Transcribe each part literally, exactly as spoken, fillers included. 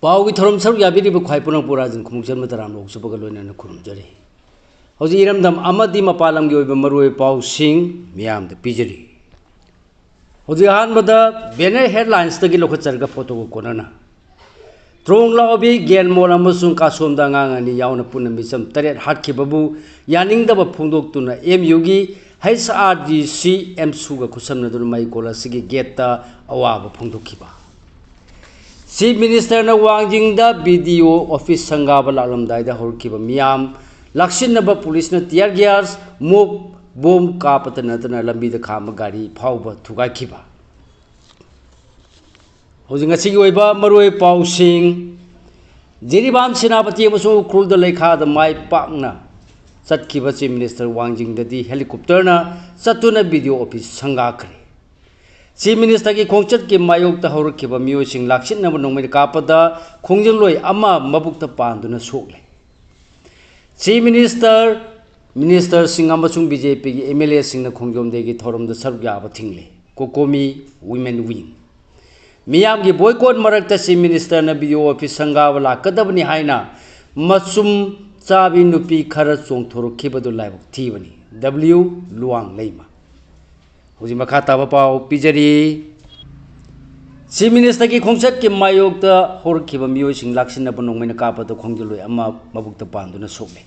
ꯄꯥꯎꯒꯤ ꯊꯧꯔꯝ ꯁꯔꯨꯛ ꯌꯥꯕꯤꯔꯤꯕ ꯈ꯭ꯋꯥꯏ ꯄꯨꯝꯅꯃꯛꯄꯨ ꯔꯥꯖꯟ ꯈꯣꯡꯎꯞꯆꯟꯕ ꯇꯔꯥꯝꯅ ꯑꯣꯛꯆꯕꯒ ꯂꯣꯏꯅꯅ ꯈꯨꯔꯨꯝꯖꯔꯤ꯫ ꯍꯧꯖꯤꯛ ꯏꯔꯝꯗꯝ ꯑꯃꯗꯤ ꯃꯄꯥꯟ ꯂꯝꯒꯤ ꯑꯣꯏꯕ ꯃꯔꯨꯑꯣꯏꯕ ꯄꯥꯎꯁꯤꯡ ꯃꯤꯌꯥꯝꯗ ꯄꯤꯖꯔꯤ꯫ ꯍꯧꯖꯤꯛ ꯑꯍꯥꯟꯕꯗ banner headlinesꯇꯒꯤ ꯂꯧꯈꯠꯆꯔꯒ photoꯒ ꯀꯣꯟꯅꯅ ꯇ꯭ꯔꯣꯡꯂꯥꯎꯕꯤ, ꯒꯦꯟꯃꯣꯜ ꯑꯃꯁꯨꯡ ꯀꯥꯁꯣꯝꯗ ꯑꯉꯥꯡ ꯑꯅꯤ ꯌꯥꯎꯅ ꯄꯨꯟꯅ ꯃꯤꯆꯝ ꯇꯔꯦꯠ ꯍꯥꯠꯈꯤꯕꯕꯨ ꯌꯥꯅꯤꯡꯗꯕ ꯐꯣꯡꯗꯣꯛꯇꯨꯅ ꯑꯦꯝ ꯌꯨꯒꯤ ꯍꯩꯆ ꯑꯥꯔ ꯗꯤ ꯁꯤ ꯑꯦꯝꯁꯨꯒ ꯈꯨꯠꯁꯝꯅꯗꯨꯅ ꯃꯍꯩꯀꯣꯜ ꯑꯁꯤꯒꯤ gateꯇ ꯑꯋꯥꯕ ꯐꯣꯡꯗꯣꯛꯈꯤꯕ꯫ Chief Ministerꯅ ꯋꯥꯡꯖꯤꯡꯗ B D O office ꯁꯪꯒꯥꯕ ꯂꯥꯛꯂꯝꯗꯥꯏꯗ ꯍꯧꯔꯛꯈꯤꯕ ꯃꯤꯌꯥꯝ ꯂꯥꯛꯁꯤꯟꯅꯕ policeꯅ tear gas, mob, bomb ꯀꯥꯞꯄꯇ ꯅꯠꯇꯅ ꯂꯝꯕꯤꯗ ꯈꯥꯝꯕ ꯒꯥꯔꯤ ꯐꯥꯎꯕ ꯊꯨꯒꯥꯏꯈꯤꯕ꯫ ꯍꯧꯖꯤꯛ ꯉꯁꯤꯒꯤ ꯑꯣꯏꯕ ꯃꯔꯨꯑꯣꯏꯕ ꯄꯥꯎꯁꯤꯡ꯫ ꯖꯤꯔꯤꯕꯥꯝ ꯁꯦꯅꯥꯄꯇꯤ ꯑꯃꯁꯨꯡ ꯎꯈ꯭ꯔꯨꯜꯗ ꯂꯩꯈꯥꯗ ꯃꯥꯏ ꯄꯥꯛꯅ ꯆꯠꯈꯤꯕ Chief Minister ꯋꯥꯡꯖꯤꯡꯗꯗꯤ helicopterꯅ ꯆꯠꯇꯨꯅ B D O office ꯁꯪꯒꯥꯈ꯭ꯔꯦ꯫ Chief Ministerꯒꯤ ꯈꯣꯡꯆꯠꯀꯤ ꯃꯥꯌꯣꯛꯇ ꯍꯧꯔꯛꯈꯤꯕ ꯃꯤꯑꯣꯏꯁꯤꯡ ꯂꯥꯛꯁꯤꯟꯅꯕ ꯅꯣꯡꯃꯩꯅ ꯀꯥꯞꯄꯗ ꯈꯣꯡꯖꯪꯂꯣꯏ ꯑꯃ ꯃꯕꯨꯛꯇ ꯄꯥꯟꯗꯨꯅ ꯁꯣꯛꯂꯦ꯫ Chief Minister, ministerꯁꯤꯡ ꯑꯃꯁꯨꯡ BJPꯒꯤ MLAꯁꯤꯡꯅ ꯈꯣꯡꯖꯣꯝ Dayꯒꯤ ꯊꯧꯔꯝꯗ ꯁꯔꯨꯛ ꯌꯥꯕ ꯊꯤꯡꯂꯦ꯫ COCOMI Women Wing꯫ ꯃꯤꯌꯥꯝꯒꯤ boycott ꯃꯔꯛꯇ Chief Ministerꯅ B D O office ꯁꯪꯒꯥꯕ ꯂꯥꯛꯀꯗꯕꯅꯤ ꯍꯥꯏꯅ ꯃꯆꯨꯝ ꯆꯥꯕꯤ ꯅꯨꯄꯤ ꯈꯔ ꯆꯣꯡꯊꯣꯔꯛꯈꯤꯕꯗꯨ ꯂꯥꯏꯕꯛ ꯊꯤꯕꯅꯤ꯫ W ꯂꯨꯋꯥꯡ ꯂꯩꯃ꯫ ꯍꯧꯖꯤꯛ ꯃꯈꯥ ꯇꯥꯕ ꯄꯥꯎ ꯄꯤꯖꯔꯤ꯫ Chief Ministerꯒꯤ ꯈꯣꯡꯆꯠꯀꯤ ꯃꯥꯌꯣꯛꯇ ꯍꯧꯔꯛꯈꯤꯕ ꯃꯤꯑꯣꯏꯁꯤꯡ ꯂꯥꯛꯁꯤꯟꯅꯕ ꯅꯣꯡꯃꯩꯅ ꯀꯥꯞꯄꯗ ꯈꯣꯡꯖꯜꯂꯣꯏ ꯑꯃ ꯃꯕꯨꯛꯇ ꯄꯥꯟꯗꯨꯅ ꯁꯣꯛꯂꯦ꯫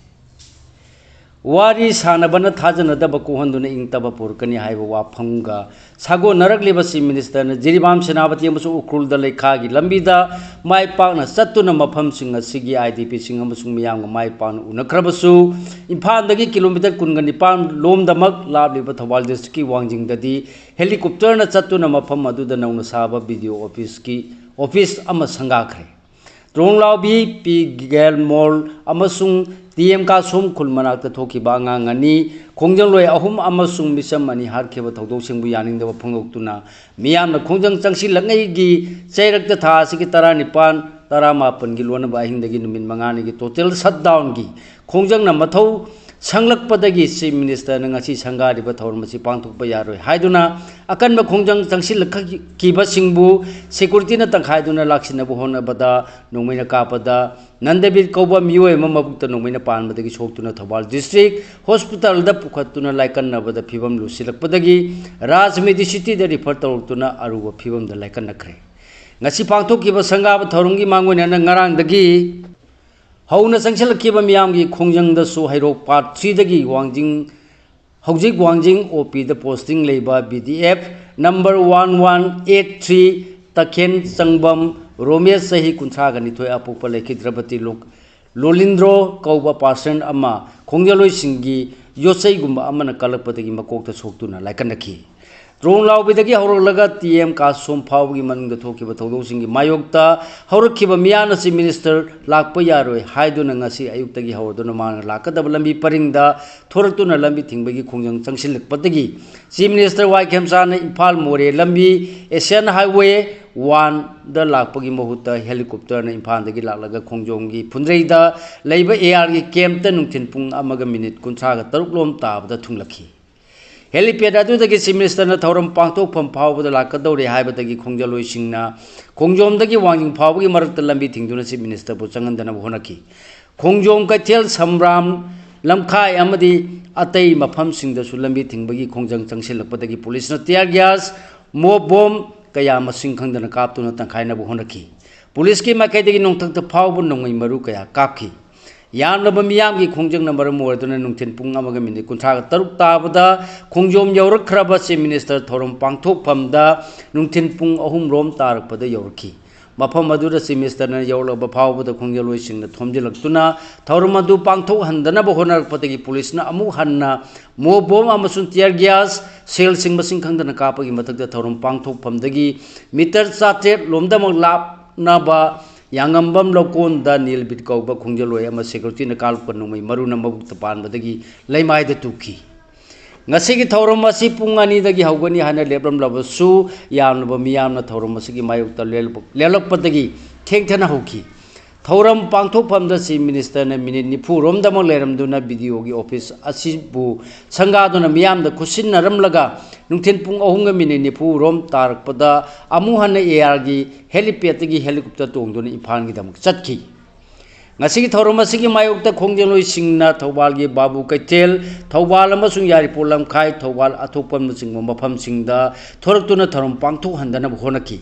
ꯋꯥꯔꯤ ꯁꯥꯟꯅꯕꯅ ꯊꯥꯖꯅꯗꯕ ꯀꯣꯛꯍꯟꯗꯨꯅ ꯏꯪ ꯇꯞꯄ ꯄꯨꯔꯛꯀꯅꯤ ꯍꯥꯏꯕ ꯋꯥꯐꯝꯒ ꯁꯥꯒꯣꯟꯅꯔꯛꯂꯤꯕ Chief Ministerꯅ ꯖꯤꯔꯤꯕꯥꯝ ꯁꯦꯅꯥꯄꯇꯤ ꯑꯃꯁꯨꯡ ꯎꯈ꯭ꯔꯨꯜꯗ ꯂꯩꯈꯥꯒꯤ ꯂꯝꯕꯤꯗ ꯃꯥꯏ ꯄꯥꯛꯅ ꯆꯠꯇꯨꯅ ꯃꯐꯝꯁꯤꯡ ꯑꯁꯤꯒꯤ IDPꯁꯤꯡ ꯑꯃꯁꯨꯡ ꯃꯤꯌꯥꯝꯒ ꯃꯥꯏ ꯄꯥꯛꯅ ꯎꯅꯈ꯭ꯔꯕꯁꯨ, ꯏꯝꯐꯥꯜꯗꯒꯤ kilometre ꯀꯨꯟꯒ ꯅꯤꯄꯥꯟ ꯂꯣꯝꯗꯃꯛ ꯂꯥꯞꯂꯤꯕ ꯊꯧꯕꯥꯜ districtꯀꯤ ꯋꯥꯡꯖꯤꯡꯗꯗꯤ helicopterꯅ ꯆꯠꯇꯨꯅ ꯃꯐꯝ ꯑꯗꯨꯗ ꯅꯧꯅ ꯁꯥꯕ B D O officeꯀꯤ office ꯑꯃ ꯁꯪꯒꯥꯈ꯭ꯔꯦ꯫ ꯇ꯭ꯔꯣꯡꯂꯥꯎꯕꯤ, ꯄꯤ ꯒꯦꯜꯃꯣꯜ ꯑꯃꯁꯨꯡ ꯇꯤ ꯑꯦꯝ ꯀꯥꯁꯣꯝ ꯈꯨꯜ ꯃꯅꯥꯛꯇ ꯊꯣꯛꯈꯤꯕ ꯑꯉꯥꯡ ꯑꯅꯤ, ꯈꯣꯡꯖꯪꯂꯣꯏ ꯑꯍꯨꯝ ꯑꯃꯁꯨꯡ ꯃꯤꯆꯝ ꯑꯅꯤ ꯍꯥꯠꯈꯤꯕ ꯊꯧꯗꯣꯛꯁꯤꯡꯕꯨ ꯌꯥꯅꯤꯡꯗꯕ ꯐꯣꯡꯗꯣꯛꯇꯨꯅ ꯃꯤꯌꯥꯝꯅ ꯈꯣꯡꯖꯪ ꯆꯪꯁꯤꯜꯂꯛꯉꯩꯒꯤ ꯆꯩꯔꯛꯇ ꯊꯥ ꯑꯁꯤꯒꯤ ꯇꯔꯥꯅꯤꯄꯥꯟ, ꯇꯔꯥꯃꯥꯄꯟꯒꯤ ꯂꯣꯟꯅꯕ ꯑꯍꯤꯡꯗꯒꯤ ꯅꯨꯃꯤꯠ ꯃꯉꯥꯅꯤꯒꯤ total shutdownꯒꯤ ꯈꯣꯡꯖꯪꯅ ꯃꯊꯧ ꯁꯪꯂꯛꯄꯗꯒꯤ Chief Ministerꯅ ꯉꯁꯤ ꯁꯪꯒꯥꯔꯤꯕ ꯊꯧꯔꯝ ꯑꯁꯤ ꯄꯥꯡꯊꯣꯛꯄ ꯌꯥꯔꯣꯏ ꯍꯥꯏꯗꯨꯅ ꯑꯀꯟꯕ ꯈꯣꯡꯖꯪ ꯆꯪꯁꯤꯜꯂꯛꯈꯤꯕꯁꯤꯡꯕꯨ securityꯅ ꯇꯪꯈꯥꯏꯗꯨꯅ ꯂꯥꯛꯁꯤꯟꯅꯕ ꯍꯣꯠꯅꯕꯗ ꯅꯣꯡꯃꯩꯅ ꯀꯥꯞꯄꯗ ꯅꯟꯗꯕꯤꯔ ꯀꯧꯕ ꯃꯤꯑꯣꯏ ꯑꯃ ꯃꯕꯨꯛꯇ ꯅꯣꯡꯃꯩꯅ ꯄꯥꯟꯕꯗꯒꯤ ꯁꯣꯛꯇꯨꯅ ꯊꯧꯕꯥꯜ district hospitalꯗ ꯄꯨꯈꯠꯇꯨꯅ ꯂꯥꯏꯀꯠꯅꯕꯗ ꯐꯤꯕꯝ ꯂꯨꯁꯤꯜꯂꯛꯄꯗꯒꯤ Raj Medicityꯗ refer ꯇꯧꯔꯛꯇꯨꯅ ꯑꯔꯨꯕ ꯐꯤꯕꯝꯗ ꯂꯥꯏꯀꯠꯅꯈ꯭ꯔꯦ꯫ ꯉꯁꯤ ꯄꯥꯡꯊꯣꯛꯈꯤꯕ ꯁꯪꯒꯥꯕ ꯊꯧꯔꯝꯒꯤ ꯃꯥꯡꯑꯣꯏꯅꯅ ꯉꯔꯥꯡꯗꯒꯤ ꯍꯧꯅ ꯆꯪꯁꯤꯜꯂꯛꯈꯤꯕ ꯃꯤꯌꯥꯝꯒꯤ ꯈꯣꯡꯖꯪꯗꯁꯨ ꯍꯩꯔꯣꯛ Part Threeꯗꯒꯤ ꯋꯥꯡꯖꯤꯡ, ꯍꯧꯖꯤꯛ ꯋꯥꯡꯖꯤꯡ OPꯗ posting ꯂꯩꯕ BDF number one one eight three ꯇꯈꯦꯟ ꯆꯪꯕꯝ ꯔꯣꯃꯦꯁ, ꯆꯍꯤ ꯀꯨꯟꯊ꯭ꯔꯥꯒ ꯅꯤꯊꯣꯏ, ꯑꯄꯣꯛꯄ ꯂꯩꯈꯤꯗ꯭ꯔꯕꯗꯤ ꯂꯣ-, ꯂꯣꯂꯤꯟꯗ꯭ꯔꯣ ꯀꯧꯕ person ꯑꯃ ꯈꯣꯡꯖꯜꯂꯣꯏꯁꯤꯡꯒꯤ ꯌꯣꯠꯆꯩꯒꯨꯝꯕ ꯑꯃꯅ ꯀꯜꯂꯛꯄꯗꯒꯤ ꯃꯀꯣꯛꯇ ꯁꯣꯛꯇꯨꯅ ꯂꯥꯏꯀꯠꯅꯈꯤ꯫ ꯇ꯭ꯔꯣꯡ ꯂꯥꯎꯕꯤꯗꯒꯤ ꯍꯧꯔꯛꯂꯒ ꯇꯤ ꯑꯦꯝ ꯀꯥꯁꯣꯝ ꯐꯥꯎꯕꯒꯤ ꯃꯅꯨꯡꯗ ꯊꯣꯛꯈꯤꯕ ꯊꯧꯗꯣꯛꯁꯤꯡꯒꯤ ꯃꯥꯌꯣꯛꯇ ꯍꯧꯔꯛꯈꯤꯕ ꯃꯤꯌꯥꯝꯅ Chief Minister ꯂꯥꯛꯄ ꯌꯥꯔꯣꯏ ꯍꯥꯏꯗꯨꯅ ꯉꯁꯤ ꯑꯌꯨꯛꯇꯒꯤ ꯍꯧꯔꯗꯨꯅ ꯃꯥꯅ ꯂꯥꯛꯀꯗꯕ ꯂꯝꯕꯤ ꯄꯔꯤꯡꯗ ꯊꯣꯔꯛꯇꯨꯅ ꯂꯝꯕꯤ ꯊꯤꯡꯕꯒꯤ ꯈꯣꯡꯖꯪ ꯆꯪꯁꯤꯜꯂꯛꯄꯗꯒꯤ Chief Minister ꯋꯥꯏ ꯈꯦꯝꯆꯥꯅ ꯏꯝꯐꯥꯜ ꯃꯣꯔꯦ ꯂꯝꯕꯤ Asian Highway oneꯗ ꯂꯥꯛꯄꯒꯤ ꯃꯍꯨꯠꯇ helicopterꯅ ꯏꯝꯐꯥꯜꯗꯒꯤ ꯂꯥꯛꯂꯒ ꯈꯣꯡꯖꯣꯝꯒꯤ ꯐꯨꯟꯗ꯭ꯔꯩꯗ ꯂꯩꯕ ARꯒꯤ campꯇ ꯅꯨꯡꯊꯤꯜ ꯄꯨꯡ ꯑꯃꯒ minute ꯀꯨꯟꯊ꯭ꯔꯥꯒ ꯇꯔꯨꯛ ꯂꯣꯝ ꯇꯥꯕꯗ ꯊꯨꯡꯂꯛꯈꯤ꯫ Helipad ꯑꯗꯨꯗꯒꯤ Chief Ministerꯅ ꯊꯧꯔꯝ ꯄꯥꯡꯊꯣꯛꯐꯝ ꯐꯥꯎꯕꯗ ꯂꯥꯛꯀꯗꯧꯔꯦ ꯍꯥꯏꯕꯗꯒꯤ ꯈꯣꯡꯖꯜꯂꯣꯏꯁꯤꯡꯅ ꯈꯣꯡꯖꯣꯝꯗꯒꯤ ꯋꯥꯡꯖꯤꯡ ꯐꯥꯎꯕꯒꯤ ꯃꯔꯛꯇ ꯂꯝꯕꯤ ꯊꯤꯡꯗꯨꯅ Chief Ministerꯕꯨ ꯆꯪꯍꯟꯗꯅꯕ ꯍꯣꯠꯅꯈꯤ꯫ ꯈꯣꯡꯖꯣꯝ ꯀꯩꯊꯦꯜ ꯁꯝꯕ꯭ꯔꯥꯝ ꯂꯝꯈꯥꯏ ꯑꯃꯗꯤ ꯑꯇꯩ ꯃꯐꯝꯁꯤꯡꯗꯁꯨ ꯂꯝꯕꯤ ꯊꯤꯡꯕꯒꯤ ꯈꯣꯡꯖꯪ ꯆꯪꯁꯤꯜꯂꯛꯄꯗꯒꯤ policeꯅ tear gas, mob bomb ꯀꯌꯥ ꯃꯁꯤꯡ ꯈꯪꯗꯅ ꯀꯥꯞꯇꯨꯅ ꯇꯪꯈꯥꯏꯅꯕ ꯍꯣꯠꯅꯈꯤ꯫ Policeꯀꯤ ꯃꯥꯏꯀꯩꯗꯒꯤ ꯅꯣꯡꯊꯛꯇ ꯐꯥꯎꯕ ꯅꯣꯡꯃꯩ ꯃꯔꯨ ꯀꯌꯥ ꯀꯥꯞꯈꯤ꯫ ꯌꯥꯝꯂꯕ ꯃꯤꯌꯥꯝꯒꯤ ꯈꯣꯡꯖꯪꯅ ꯃꯔꯝ ꯑꯣꯏꯔꯗꯨꯅ ꯅꯨꯡꯊꯤꯜ ꯄꯨꯡ ꯑꯃꯒ minute ꯀꯨꯟꯊ꯭ꯔꯥꯒ ꯇꯔꯨꯛ ꯇꯥꯕꯗ ꯈꯣꯡꯖꯣꯝ ꯌꯧꯔꯛꯈ꯭ꯔꯕ Chief Minister ꯊꯧꯔꯝ ꯄꯥꯡꯊꯣꯛꯐꯝꯗ ꯅꯨꯡꯊꯤꯜ ꯄꯨꯡ ꯑꯍꯨꯝ ꯔꯣꯝ ꯇꯥꯔꯛꯄꯗ ꯌꯧꯔꯛꯈꯤ꯫ ꯃꯐꯝ ꯑꯗꯨꯗ Chief Ministerꯅ ꯌꯧꯔꯛꯂꯕ ꯐꯥꯎꯕꯗ ꯈꯣꯡꯖꯜꯂꯣꯏꯁꯤꯡꯅ ꯊꯣꯝꯖꯤꯜꯂꯛꯇꯨꯅ ꯊꯧꯔꯝ ꯑꯗꯨ ꯄꯥꯡꯊꯣꯛꯍꯟꯗꯅꯕ ꯍꯣꯠꯅꯔꯛꯄꯗꯒꯤ policeꯅ ꯑꯃꯨꯛ ꯍꯟꯅ mob bomb ꯑꯃꯁꯨꯡ tear gas shellꯁꯤꯡ ꯃꯁꯤꯡ ꯈꯪꯗꯅ ꯀꯥꯞꯄꯒꯤ ꯃꯊꯛꯇ ꯊꯧꯔꯝ ꯄꯥꯡꯊꯣꯛꯐꯝꯗꯒꯤ meter ꯆꯥꯇ꯭ꯔꯦꯠ ꯂꯣꯝꯗꯃꯛ ꯂꯥꯞꯅꯕ ꯌꯥꯉꯝꯕꯝ ꯂꯧꯀꯣꯟꯗ ꯅꯤꯜꯕꯤꯠ ꯀꯧꯕ ꯈꯣꯡꯖꯜꯂꯣꯏ ꯑꯃ securityꯅ ꯀꯥꯞꯂꯛꯄ ꯅꯣꯡꯃꯩ ꯃꯔꯨꯅ ꯃꯕꯨꯛꯇ ꯄꯥꯟꯕꯗꯒꯤ ꯂꯩꯃꯥꯏꯗ ꯇꯨꯈꯤ꯫ ꯉꯁꯤꯒꯤ ꯊꯧꯔꯝ ꯑꯁꯤ ꯄꯨꯡ ꯑꯅꯤꯗꯒꯤ ꯍꯧꯒꯅꯤ ꯍꯥꯏꯅ ꯂꯦꯞꯂꯝꯂꯕꯁꯨ, ꯌꯥꯝꯂꯕ ꯃꯤꯌꯥꯝꯅ ꯊꯧꯔꯝ ꯑꯁꯤꯒꯤ ꯃꯥꯌꯣꯛꯇ ꯂꯦꯜ-, ꯂꯦꯞꯂꯛꯄꯗꯒꯤ ꯊꯦꯡꯊꯅ ꯍꯧꯈꯤ꯫ ꯊꯧꯔꯝ ꯄꯥꯡꯊꯣꯛꯐꯝꯗ Chief Ministerꯅ ꯃꯤꯅꯤꯠ ꯅꯤꯐꯨ ꯔꯣꯝꯗꯃꯛ ꯂꯩꯔꯝꯗꯨꯅ BDOꯒꯤ office ꯑꯁꯤꯕꯨ ꯁꯪꯒꯥꯗꯨꯅ ꯃꯤꯌꯥꯝꯗ ꯈꯨꯠꯁꯤꯟꯅꯔꯝꯂꯒ, ꯅꯨꯡꯊꯤꯜ ꯄꯨꯡ ꯑꯍꯨꯝꯒ ꯃꯤꯅꯤꯠ ꯅꯤꯐꯨ ꯔꯣꯝ ꯇꯥꯔꯛꯄꯗ ꯑꯃꯨꯛ ꯍꯟꯅ ARꯒꯤ helipadꯇꯒꯤ helicopter ꯇꯣꯡꯗꯨꯅ ꯏꯝꯐꯥꯜꯒꯤꯗꯃꯛ ꯆꯠꯈꯤ꯫ ꯉꯁꯤꯒꯤ ꯊꯧꯔꯝ ꯑꯁꯤꯒꯤ ꯃꯥꯌꯣꯛꯇ ꯈꯣꯡꯖꯦꯜꯂꯣꯏꯁꯤꯡꯅ ꯊꯧꯕꯥꯜꯒꯤ ꯕꯥꯕꯨ ꯀꯩꯊꯦꯜ, ꯊꯧꯕꯥꯜ ꯑꯃꯁꯨꯡ ꯌꯥꯏꯔꯤꯄꯣꯛ ꯂꯝꯈꯥꯏ, ꯊꯧꯕꯥꯜ ꯑꯊꯣꯛꯄꯝꯅꯆꯤꯡꯕ ꯃꯐꯝꯁꯤꯡꯗ ꯊꯣꯔꯛꯇꯨꯅ ꯊꯧꯔꯝ ꯄꯥꯡꯊꯣꯛꯍꯟꯗꯅꯕ ꯍꯣꯠꯅꯈꯤ꯫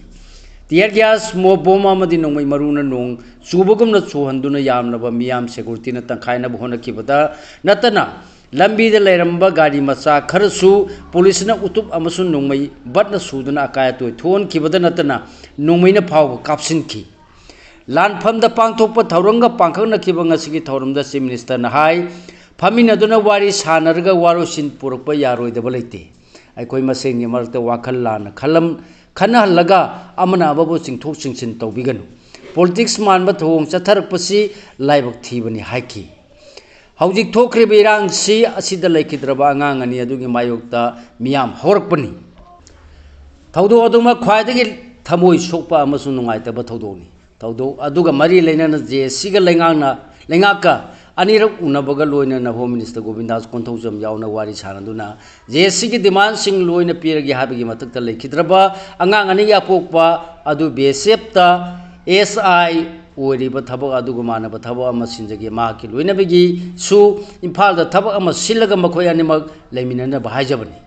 Tear gas, smoke bomb ꯑꯃꯗꯤ ꯅꯣꯡꯃꯩ ꯃꯔꯨꯅ ꯅꯣꯡ ꯆꯨꯕꯒꯨꯝꯅ ꯆꯨꯍꯟꯗꯨꯅ ꯌꯥꯝꯂꯕ ꯃꯤꯌꯥꯝ securityꯅ ꯇꯪꯈꯥꯏꯅꯕ ꯍꯣꯠꯅꯈꯤꯕꯗ ꯅꯠꯇꯅ, ꯂꯝꯕꯤꯗ ꯂꯩꯔꯝꯕ ꯒꯥꯔꯤ ꯃꯆꯥ ꯈꯔꯁꯨ ꯄꯨꯂꯤꯁꯅ ꯎꯇꯨꯞ ꯑꯃꯁꯨꯡ ꯅꯣꯡꯃꯩ buttꯅ ꯁꯨꯗꯨꯅ ꯑꯀꯥꯏ ꯑꯇꯣꯏ ꯊꯣꯛꯍꯟꯈꯤꯕꯗ ꯅꯠꯇꯅ, ꯅꯣꯡꯃꯩꯅ ꯐꯥꯎꯕ ꯀꯥꯞꯁꯤꯟꯈꯤ꯫ ꯂꯥꯟꯐꯝꯗ ꯄꯥꯡꯊꯣꯛꯄ ꯊꯧꯔꯝꯒ ꯄꯥꯡꯈꯛꯅꯈꯤꯕ ꯉꯁꯤꯒꯤ ꯊꯧꯔꯝꯗ Chief Ministerꯅ ꯍꯥꯏ, ꯐꯝꯃꯤꯟꯅꯗꯨꯅ ꯋꯥꯔꯤ ꯁꯥꯟꯅꯔꯒ ꯋꯥꯔꯣꯏꯁꯤꯟ ꯄꯨꯔꯛꯄ ꯌꯥꯔꯣꯏꯗꯕ ꯂꯩꯇꯦ꯫ ꯑꯩꯈꯣꯏ ꯃꯁꯦꯟꯒꯤ ꯃꯔꯛꯇ ꯋꯥꯈꯜ ꯂꯥꯟꯅ ꯈꯜꯂꯝ-, ꯈꯟꯅꯍꯜꯂꯒ ꯑꯃꯅ ꯑꯃꯕꯨ ꯆꯤꯡꯊꯣꯛ ꯆꯤꯡꯁꯤꯟ ꯇꯧꯕꯤꯒꯅꯨ꯫ Politics ꯃꯥꯟꯕ ꯊꯧꯑꯣꯡ ꯆꯠꯊꯔꯛꯄꯁꯤ ꯂꯥꯏꯕꯛ ꯊꯤꯕꯅꯤ ꯍꯥꯏꯈꯤ꯫ ꯍꯧꯖꯤꯛ ꯊꯣꯛꯈ꯭ꯔꯤꯕ ꯏꯔꯥꯡꯁꯤ ꯑꯁꯤꯗ ꯂꯩꯈꯤꯗ꯭ꯔꯕ ꯑꯉꯥꯡ ꯑꯅꯤ ꯑꯗꯨꯒꯤ ꯃꯥꯌꯣꯛꯇ ꯃꯤꯌꯥꯝ ꯍꯧꯔꯛꯄꯅꯤ꯫ ꯊꯧꯗꯣꯛ ꯑꯗꯨꯃꯛ ꯈ꯭ꯋꯥꯏꯗꯒꯤ ꯊꯃꯣꯏ ꯁꯣꯛꯄ ꯑꯃꯁꯨꯡ ꯅꯨꯡꯉꯥꯏꯇꯕ ꯊꯧꯗꯣꯛꯅꯤ꯫ ꯊꯧꯗꯣꯛ ꯑꯗꯨꯒ ꯃꯔꯤ ꯂꯩꯅꯅ JACꯒ ꯂꯩꯉꯥꯛꯅ, ꯂꯩꯉꯥꯛꯀ ꯑꯅꯤꯔꯛ ꯎꯅꯕꯒ ꯂꯣꯏꯅꯅ Home Minister ꯒꯣꯕꯤꯟꯗꯥꯁ ꯀꯣꯟꯊꯧꯖꯝ ꯌꯥꯎꯅ ꯋꯥꯔꯤ ꯁꯥꯅꯗꯨꯅ JACꯒꯤ demandꯁꯤꯡ ꯂꯣꯏꯅ ꯄꯤꯔꯒꯦ ꯍꯥꯏꯕꯒꯤ ꯃꯊꯛꯇ ꯂꯩꯈꯤꯗ꯭ꯔꯕ ꯑꯉꯥꯡ ꯑꯅꯤꯒꯤ ꯑꯄꯣꯛꯄ ꯑꯗꯨ BSFꯇ SI ꯑꯣꯏꯔꯤꯕ ꯊꯕꯛ ꯑꯗꯨꯒ ꯃꯥꯟꯅꯕ ꯊꯕꯛ ꯑꯃ ꯁꯤꯟꯖꯒꯦ, ꯃꯍꯥꯛꯀꯤ ꯂꯣꯏꯅꯕꯤꯒꯤꯁꯨ ꯏꯝꯐꯥꯜꯗ ꯊꯕꯛ ꯑꯃ ꯁꯤꯜꯂꯒ ꯃꯈꯣꯏ ꯑꯅꯤꯃꯛ ꯂꯩꯃꯤꯟꯅꯅꯕ ꯍꯥꯏꯖꯕꯅꯤ꯫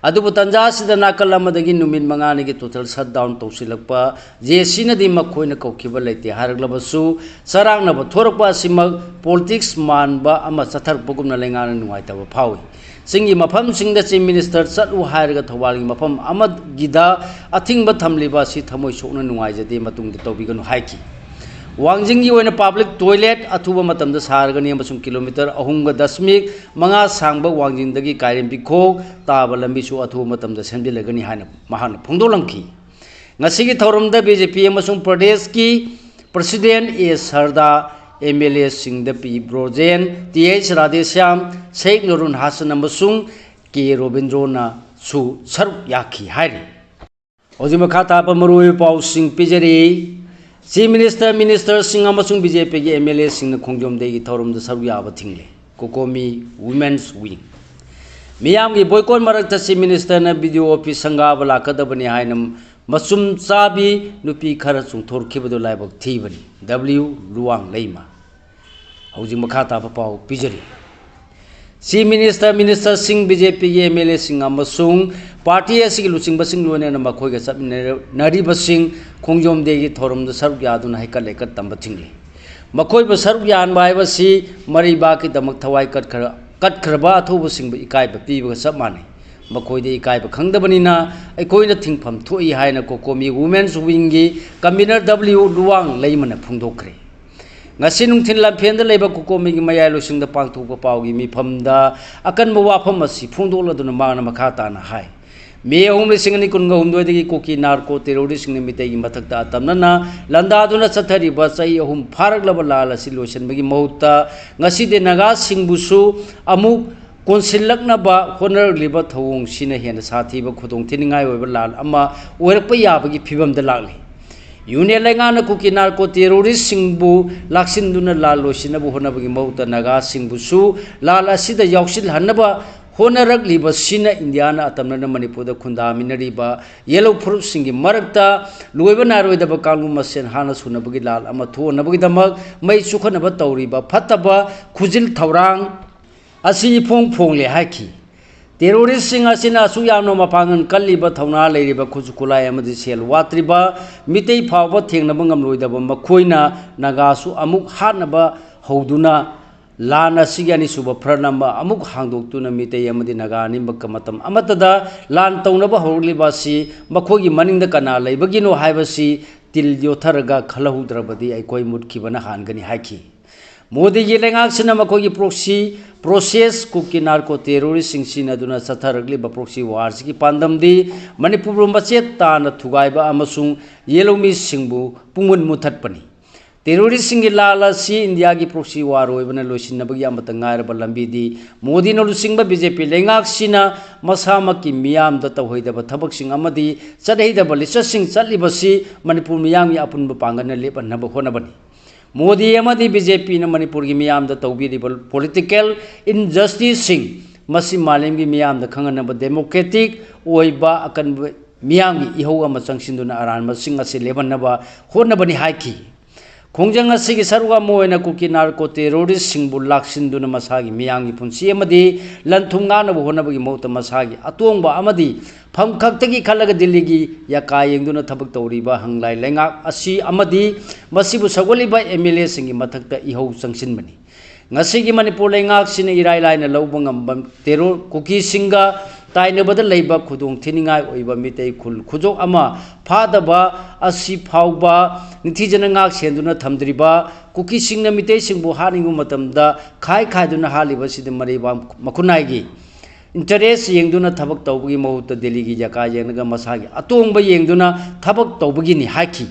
ꯑꯗꯨꯕꯨ ꯇꯟꯖꯥ ꯑꯁꯤꯗ ꯅꯥꯀꯜ ꯑꯃꯗꯒꯤ ꯅꯨꯃꯤꯠ ꯃꯉꯥꯅꯤꯒꯤ total shutdown ꯇꯧꯁꯤꯜꯂꯛꯄ JACꯅꯗꯤ ꯃꯈꯣꯏꯅ ꯀꯧꯈꯤꯕ ꯂꯩꯇꯦ ꯍꯥꯏꯔꯛꯂꯕꯁꯨ, ꯆꯔꯥꯡꯅꯕ ꯊꯣꯔꯛꯄ ꯑꯁꯤꯃꯛ politics ꯃꯥꯟꯕ ꯑꯃ ꯆꯠꯊꯔꯛꯄꯒꯨꯝꯅ ꯂꯩꯉꯥꯛꯅ ꯅꯨꯡꯉꯥꯏꯇꯕ ꯐꯥꯎꯏ꯫ ꯆꯤꯡꯒꯤ ꯃꯐꯝꯁꯤꯡꯗ Chief Minister ꯆꯠꯂꯨ ꯍꯥꯏꯔꯒ ꯊꯧꯕꯥꯜꯒꯤ ꯃꯐꯝ ꯑꯃꯒꯤꯗ ꯑꯊꯤꯡꯕ ꯊꯝꯂꯤꯕ ꯑꯁꯤ ꯊꯃꯣꯏ ꯁꯣꯛꯅ ꯅꯨꯡꯉꯥꯏꯖꯗꯦ, ꯃꯇꯨꯡꯗ ꯇꯧꯕꯤꯒꯅꯨ ꯍꯥꯏꯈꯤ꯫ ꯋꯥꯡꯖꯤꯡꯒꯤ ꯑꯣꯏꯅ public toilet ꯑꯊꯨꯕ ꯃꯇꯝꯗ ꯁꯥꯔꯒꯅꯤ ꯑꯃꯁꯨꯡ kilometre ꯑꯍꯨꯝꯒ ꯗꯁꯃꯤꯛ ꯃꯉꯥ ꯁꯥꯡꯕ ꯋꯥꯡꯖꯤꯡꯗꯒꯤ ꯀꯥꯏꯔꯦꯝꯕꯤꯈꯣꯛ ꯇꯥꯕ ꯂꯝꯕꯤꯁꯨ ꯑꯊꯨꯕ ꯃꯇꯝꯗ ꯁꯦꯝꯖꯤꯜꯂꯒꯅꯤ ꯍꯥꯏꯅ ꯃꯍꯥꯛꯅ ꯐꯣꯡꯗꯣꯛꯂꯝꯈꯤ꯫ ꯉꯁꯤꯒꯤ ꯊꯧꯔꯝꯗ BJP ꯑꯃꯁꯨꯡ ꯄ꯭ꯔꯗꯦꯁꯀꯤ President A ꯁꯔꯗꯥ, MLAꯁꯤꯡꯗ P Brojen, TH Radheshyam, ꯁꯦꯈ ꯅꯨꯔꯨꯟ ꯍꯥꯁꯟ ꯑꯃꯁꯨꯡ K ꯔꯣꯕꯤꯟꯗ꯭ꯔꯣꯅꯁꯨ ꯁꯔꯨꯛ ꯌꯥꯈꯤ ꯍꯥꯏꯔꯤ꯫ ꯍꯧꯖꯤꯛ ꯃꯈꯥ ꯇꯥꯕ ꯃꯔꯨꯑꯣꯏꯕ ꯄꯥꯎꯁꯤꯡ ꯄꯤꯖꯔꯤ꯫ Chief Minister, Ministerꯁꯤꯡ ꯑꯃꯁꯨꯡ BJPꯒꯤ MLAꯁꯤꯡꯅ ꯈꯣꯡꯖꯣꯝ Dayꯒꯤ ꯊꯧꯔꯝꯗ ꯁꯔꯨꯛ ꯌꯥꯕ ꯊꯤꯡꯂꯦ꯫ COCOMI Women's Wing꯫ ꯃꯤꯌꯥꯝꯒꯤ boycott ꯃꯔꯛꯇ Chief Ministerꯅ BDO office ꯁꯪꯒꯥꯕ ꯂꯥꯛꯀꯗꯕꯅꯤ ꯍꯥꯏꯅ ꯃꯆꯨꯝ ꯆꯥꯕꯤ ꯅꯨꯄꯤ ꯈꯔ ꯆꯣꯡꯊꯣꯔꯛꯈꯤꯕꯗꯨ ꯂꯥꯏꯕꯛ ꯊꯤꯕꯅꯤ꯫ W ꯂꯨꯋꯥꯡ ꯂꯩꯃ꯫ ꯍꯧꯖꯤꯛ ꯃꯈꯥ ꯇꯥꯕ ꯄꯥꯎ ꯄꯤꯖꯔꯤ꯫ Chief Minister, Ministerꯁꯤꯡ, BJPꯒꯤ MLAꯁꯤꯡ ꯑꯃꯁꯨꯡ party ꯑꯁꯤꯒꯤ ꯂꯨꯆꯤꯡꯕꯁꯤꯡ, ꯂꯣꯏꯅꯅ ꯃꯈꯣꯏꯒ ꯆꯠꯃꯤꯟꯅꯔꯤꯕꯁꯤꯡ ꯈꯣꯡꯖꯣꯝ Dayꯒꯤ ꯊꯧꯔꯝꯗ ꯁꯔꯨꯛ ꯌꯥꯗꯨꯅ ꯍꯩꯀꯠ ꯂꯩꯀꯠ ꯇꯝꯕ ꯊꯤꯡꯂꯤ꯫ ꯃꯈꯣꯏꯕꯨ ꯁꯔꯨꯛ ꯌꯥꯍꯟꯕ ꯍꯥꯏꯕꯁꯤ ꯃꯔꯩꯕꯥꯛꯀꯤꯗꯃꯛ ꯊꯋꯥꯏ ꯀꯠꯈ꯭ꯔ-, ꯀꯠꯈ꯭ꯔꯕ ꯑꯊꯧꯕꯁꯤꯡꯕꯨ ꯏꯀꯥꯏꯕ ꯄꯤꯕꯒ ꯆꯞ ꯃꯥꯟꯅꯩ꯫ ꯃꯈꯣꯏꯗ ꯏꯀꯥꯏꯕ ꯈꯪꯗꯕꯅꯤꯅ ꯑꯩꯈꯣꯏꯅ ꯊꯤꯡꯐꯝ ꯊꯣꯛꯏ ꯍꯥꯏꯅ COCOMI Women's Wingꯒꯤ convener W Luwang ꯂꯩꯃꯅ ꯐꯣꯡꯗꯣꯛꯈ꯭ꯔꯦ꯫ ꯉꯁꯤ ꯅꯨꯡꯊꯤꯜ ꯂꯝꯐꯦꯜꯗ ꯂꯩꯕ COCOMIꯒꯤ ꯃꯌꯥꯏ ꯂꯣꯏꯁꯪꯗ ꯄꯥꯡꯊꯣꯛꯄ ꯄꯥꯎꯒꯤ ꯃꯤꯐꯝꯗ ꯑꯀꯟꯕ ꯋꯥꯐꯝ ꯑꯁꯤ ꯐꯣꯡꯗꯣꯛꯂꯗꯨꯅ ꯃꯍꯥꯛꯅ ꯃꯈꯥ ꯇꯥꯅ ꯍꯥꯏ, ꯃꯦ ꯑꯍꯨꯝ, ꯂꯤꯁꯤꯡ ꯑꯅꯤ ꯀꯨꯟꯒ ꯍꯨꯝꯗꯣꯏꯗꯒꯤ ꯀꯨꯀꯤ narco terroristꯁꯤꯡꯅ ꯃꯤꯇꯩꯒꯤ ꯃꯊꯛꯇ ꯑꯇꯝꯅꯅ ꯂꯥꯟꯗꯥꯗꯨꯅ ꯆꯠꯊꯔꯤꯕ ꯆꯍꯤ ꯑꯍꯨꯝ ꯐꯥꯔꯛꯂꯕ ꯂꯥꯟ ꯑꯁꯤ ꯂꯣꯏꯁꯤꯟꯕꯒꯤ ꯃꯍꯨꯠꯇ ꯉꯁꯤꯗꯤ ꯅꯥꯒꯥꯁꯤꯡꯕꯨꯁꯨ ꯑꯃꯨꯛ ꯀꯣꯟꯁꯤꯜꯂꯛꯅꯕ ꯍꯣꯠꯅꯔꯛꯂꯤꯕ ꯊꯧꯑꯣꯡꯁꯤꯅ ꯍꯦꯟꯅ ꯁꯥꯊꯤꯕ ꯈꯨꯗꯣꯡꯊꯤꯅꯤꯡꯉꯥꯏ ꯑꯣꯏꯕ ꯂꯥꯟ ꯑꯃ ꯑꯣꯏꯔꯛꯄ ꯌꯥꯕꯒꯤ ꯐꯤꯕꯝꯗ ꯂꯥꯛꯂꯤ꯫ Union ꯂꯩꯉꯥꯛꯅ ꯀꯨꯀꯤ narco terroristꯁꯤꯡꯕꯨ ꯂꯥꯛꯁꯤꯟꯗꯨꯅ ꯂꯥꯟ ꯂꯣꯏꯁꯤꯟꯅꯕ ꯍꯣꯠꯅꯕꯒꯤ ꯃꯍꯨꯠꯇ ꯅꯥꯒꯥꯁꯤꯡꯕꯨꯁꯨ ꯂꯥꯟ ꯑꯁꯤꯗ ꯌꯥꯎꯁꯤꯜꯍꯟꯅꯕ ꯍꯣꯠꯅꯔꯛꯂꯤꯕꯁꯤꯅ ꯏꯟꯗꯤꯌꯥꯅ ꯑꯇꯝꯅꯅ ꯃꯅꯤꯄꯨꯔꯗ ꯈꯨꯟꯗꯥꯃꯤꯟꯅꯔꯤꯕ ꯌꯦꯜꯍꯧ ꯐꯨꯔꯨꯞꯁꯤꯡꯒꯤ ꯃꯔꯛꯇ ꯂꯣꯏꯕ ꯅꯥꯏꯔꯣꯏꯗꯕ ꯀꯥꯡꯂꯨꯞ ꯃꯁꯦꯟ ꯍꯥꯟꯅ ꯁꯨꯅꯕꯒꯤ ꯂꯥꯟ ꯑꯃ ꯊꯣꯛꯍꯟꯅꯕꯒꯤꯗꯃꯛ ꯃꯩ ꯆꯨꯈꯠꯅꯕ ꯇꯧꯔꯤꯕ ꯐꯠꯇꯕ ꯈꯨꯖꯤꯜ ꯊꯧꯔꯥꯡ ꯑꯁꯤ ꯏꯐꯣꯡ ꯐꯣꯡꯂꯦ ꯍꯥꯏꯈꯤ꯫ Terroristꯁꯤꯡ ꯑꯁꯤꯅ ꯑꯁꯨꯛ ꯌꯥꯝꯅ ꯃꯄꯥꯡꯒꯜ ꯀꯜꯂꯤꯕ, ꯊꯧꯅꯥ ꯂꯩꯔꯤꯕ, ꯈꯨꯠꯁꯨ ꯈꯨꯠꯂꯥꯏ ꯑꯃꯗꯤ ꯁꯦꯜ ꯋꯥꯠꯇ꯭ꯔꯤꯕ, ꯃꯤꯇꯩ ꯐꯥꯎꯕ ꯊꯦꯡꯅꯕ ꯉꯝꯂꯣꯏꯗꯕ ꯃꯈꯣꯏꯅ ꯅꯥꯒꯥꯁꯨ ꯑꯃꯨꯛ ꯍꯥꯠꯅꯕ ꯍꯧꯗꯨꯅ ꯂꯥꯟ ꯑꯁꯤꯒꯤ ꯑꯅꯤꯁꯨꯕ front ꯑꯃ ꯑꯃꯨꯛ ꯍꯥꯡꯗꯣꯛꯇꯨꯅ ꯃꯤꯇꯩ ꯑꯃꯗꯤ ꯅꯥꯒꯥ ꯑꯅꯤꯃꯛꯀ ꯃꯇꯝ ꯑꯃꯠꯇꯗ ꯂꯥꯟ ꯇꯧꯅꯕ ꯍꯧꯔꯛꯂꯤꯕ ꯑꯁꯤ ꯃꯈꯣꯏꯒꯤ ꯃꯅꯤꯡꯗ ꯀꯅꯥ ꯂꯩꯕꯒꯤꯅꯣ ꯍꯥꯏꯕꯁꯤ ꯇꯤꯜ ꯌꯣꯠꯊꯔꯒ ꯈꯜꯍꯧꯗ꯭ꯔꯕꯗꯤ ꯑꯩꯈꯣꯏ ꯃꯨꯠꯈꯤꯕꯅ ꯍꯥꯟꯒꯅꯤ ꯍꯥꯏꯈꯤ꯫ ꯃꯣꯗꯤꯒꯤ ꯂꯩꯉꯥꯛꯁꯤꯅ ꯃꯈꯣꯏꯒꯤ proxy process ꯀꯨꯀꯤ narco terroristꯁꯤꯡ ꯁꯤꯖꯤꯟꯅꯗꯨꯅ ꯆꯠꯊꯔꯛꯂꯤꯕ proxy warꯁꯤꯒꯤ ꯄꯥꯟꯗꯝꯗꯤ ꯃꯅꯤꯄꯨꯔꯕꯨ ꯃꯆꯦꯠ ꯇꯥꯅ ꯊꯨꯒꯥꯏꯕ ꯑꯃꯁꯨꯡ ꯌꯦꯜꯍꯧꯃꯤꯁꯤꯡꯕꯨ ꯄꯨꯡꯃꯨꯠ ꯃꯨꯊꯠꯄꯅꯤ꯫ ꯇꯦꯔꯣꯔꯤꯁꯁꯤꯡꯒꯤ ꯂꯥꯜ ꯑꯁꯤ ꯏꯟꯗꯤꯌꯥꯒꯤ ꯄ꯭ꯔꯣꯛꯁꯤ ꯋꯥꯔ ꯑꯣꯏꯕꯅ ꯂꯣꯏꯁꯤꯟꯅꯕꯒꯤ ꯑꯃꯠꯇ ꯉꯥꯏꯔꯕ ꯂꯝꯕꯤꯗꯤ ꯃꯣꯗꯤꯅ ꯂꯨꯆꯤꯡꯕ ꯕꯤ ꯖꯦ ꯄꯤ ꯂꯩꯉꯥꯛꯁꯤꯅ ꯃꯁꯥꯃꯛꯀꯤ ꯃꯤꯌꯥꯝꯗ ꯇꯧꯍꯩꯗꯕ ꯊꯕꯛꯁꯤꯡ ꯑꯃꯗꯤ ꯆꯠꯍꯩꯗꯕ ꯂꯤꯆꯠꯁꯤꯡ ꯆꯠꯂꯤꯕꯁꯤ ꯃꯅꯤꯄꯨꯔ ꯃꯤꯌꯥꯝꯒꯤ ꯑꯄꯨꯟꯕ ꯄꯥꯡꯒꯜꯅ ꯂꯦꯞꯍꯟꯅꯕ ꯍꯣꯠꯅꯕꯅꯤ꯫ ꯃꯣꯗꯤ ꯑꯃꯗꯤ ꯕꯤ ꯖꯦ ꯄꯤꯅ ꯃꯅꯤꯄꯨꯔꯒꯤ ꯃꯤꯌꯥꯝꯗ ꯇꯧꯕꯤꯔꯤꯕ ꯄꯣꯂꯤꯇꯤꯀꯦꯜ ꯏꯟꯖꯁꯇꯤꯁꯁꯤꯡ ꯃꯁꯤ ꯃꯥꯂꯦꯝꯒꯤ ꯃꯤꯌꯥꯝꯗ ꯈꯪꯍꯟꯅꯕ ꯗꯦꯃꯣꯀ꯭ꯔꯦꯇꯤꯛ ꯑꯣꯏꯕ ꯑꯀꯟꯕ ꯃꯤꯌꯥꯝꯒꯤ ꯏꯍꯧ ꯑꯃ ꯆꯪꯁꯤꯟꯗꯨꯅ ꯑꯔꯥꯟꯕꯁꯤꯡ ꯑꯁꯤ ꯂꯦꯞꯍꯟꯅꯕ ꯍꯣꯠꯅꯕꯅꯤ ꯍꯥꯏꯈꯤ꯫ ꯈꯣꯡꯖꯪ ꯑꯁꯤꯒꯤ ꯁꯔꯨꯛ ꯑꯃ ꯑꯣꯏꯅ ꯀꯨꯀꯤ ꯅꯥꯔꯀꯣ ꯇꯦꯔꯣꯔꯤꯁꯁꯤꯡꯕꯨ ꯂꯥꯛꯁꯤꯟꯗꯨꯅ ꯃꯁꯥꯒꯤ ꯃꯤꯌꯥꯝꯒꯤ ꯄꯨꯟꯁꯤ ꯑꯃꯗꯤ ꯂꯟ ꯊꯨꯝ ꯉꯥꯛꯅꯕ ꯍꯣꯠꯅꯕꯒꯤ ꯃꯍꯨꯠꯇ ꯃꯁꯥꯒꯤ ꯑꯇꯣꯡꯕ ꯑꯃꯗꯤ ꯐꯝ ꯈꯛꯇꯒꯤ ꯈꯜꯂꯒ ꯗꯤꯜꯂꯤꯒꯤ ꯌꯥꯀꯥ ꯌꯦꯡꯗꯨꯅ ꯊꯕꯛ ꯇꯧꯔꯤꯕ ꯍꯪꯂꯥꯏ ꯂꯩꯉꯥꯛ ꯑꯁꯤ ꯑꯃꯗꯤ ꯃꯁꯤꯕꯨ ꯁꯧꯒꯠꯂꯤꯕ ꯑꯦꯝ ꯑꯦꯜ ꯑꯦꯁꯤꯡꯒꯤ ꯃꯊꯛꯇ ꯏꯍꯧ ꯆꯪꯁꯤꯟꯕꯅꯤ꯫ ꯉꯁꯤꯒꯤ ꯃꯅꯤꯄꯨꯔ ꯂꯩꯉꯥꯛꯁꯤꯅ ꯏꯔꯥꯏ ꯂꯥꯏꯅ ꯂꯧꯕ ꯉꯝꯕ ꯇꯦꯔꯣꯔ ꯀꯨꯀꯤꯁꯤꯡꯒ ꯇꯥꯏꯅꯕꯗ ꯂꯩꯕ ꯈꯨꯗꯣꯡ ꯊꯤꯅꯤꯡꯉꯥꯏ ꯑꯣꯏꯕ ꯃꯤꯇꯩ ꯈꯨꯜ ꯈꯨꯖꯣꯛ ꯑꯃ ꯐꯥꯗꯕ ꯑꯁꯤ ꯐꯥꯎꯕ ꯅꯤꯡꯊꯤꯖꯅ ꯉꯥꯛ ꯁꯦꯟꯗꯨꯅ ꯊꯝꯗ꯭ꯔꯤꯕ ꯀꯨꯀꯤꯁꯤꯡꯅ ꯃꯤꯇꯩꯁꯤꯡꯕꯨ ꯍꯥꯠꯅꯤꯡꯕ ꯃꯇꯝꯗ ꯈꯥꯏ ꯈꯥꯏꯗꯨꯅ ꯍꯥꯠꯂꯤꯕꯁꯤꯗ ꯃꯔꯩꯕꯥꯛ ꯃꯈꯨꯟꯅꯥꯏꯒꯤ ꯏꯟꯇꯔꯦꯁ ꯌꯦꯡꯗꯨꯅ ꯊꯕꯛ ꯇꯧꯕꯒꯤ ꯃꯍꯨꯠꯇ ꯗꯦꯜꯂꯤꯒꯤ ꯌꯥꯀꯥ ꯌꯦꯡꯂꯒ ꯃꯁꯥꯒꯤ ꯑꯇꯣꯡꯕ ꯌꯦꯡꯗꯨꯅ ꯊꯕꯛ ꯇꯧꯕꯒꯤꯅꯤ ꯍꯥꯏꯈꯤ꯫